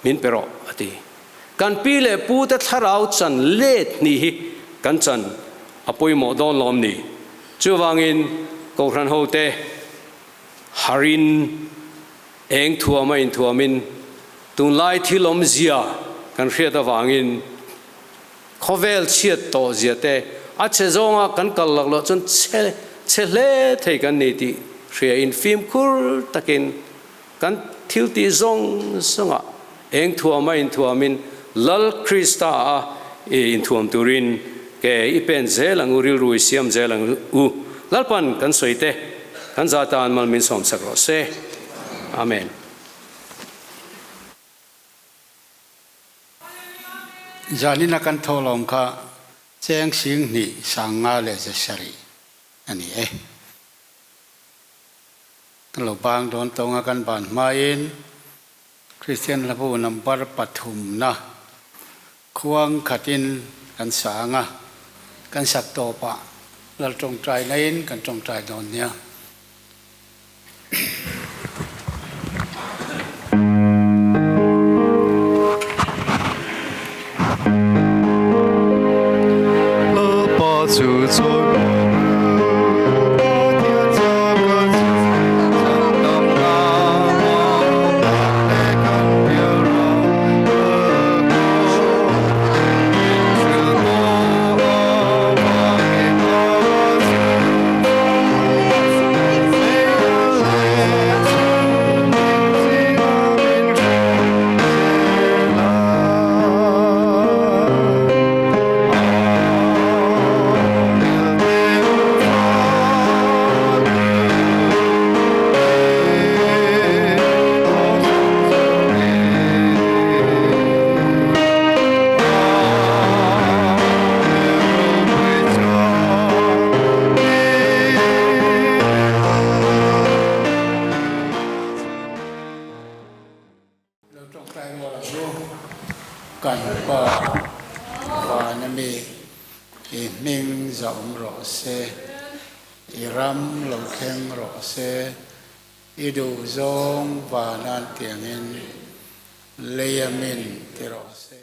min pe rawh, a ti. Kan pi leh pute thlarau chan let hnih hi kan chan a pawimawh dawn lawm ni? Chuvangin Kohhran hote harin eng thuam a inthuamin tunlai thil awmzia kan hriat avangin khawvel chhiat tawh zia te a chhe zawnga kan kal lak loh chuan chhe chhe hle thei kan ni tih hria in fimkhur takin kan thil tih zawng zawngah eng thuam a inthuamin Lal Krista a inthuam turin ke i pen zel ang u, rilru i siam zel ang u. Lalpan kan sawi te kan za tan mal min sawm sak rawh se. Amen. Zanina kan thawhlawm kha cheng 20 537 a ni e. Kan lo bang dawn tawnga kan ban hmain Kristian hlabu number pathumna khuang khatin kan sang a, kan sak tawpah Lal tawngtai naiin kan tawngtai dawn nia. Lalpa chu chawimawi u, Pathian chaka chu chhandamna hmang leh kan pialram Lalpa min hrilh tawh avangin a chu. ram lo thleng rawh se, i duh zawng van an tiangin lei a min ti rawh se.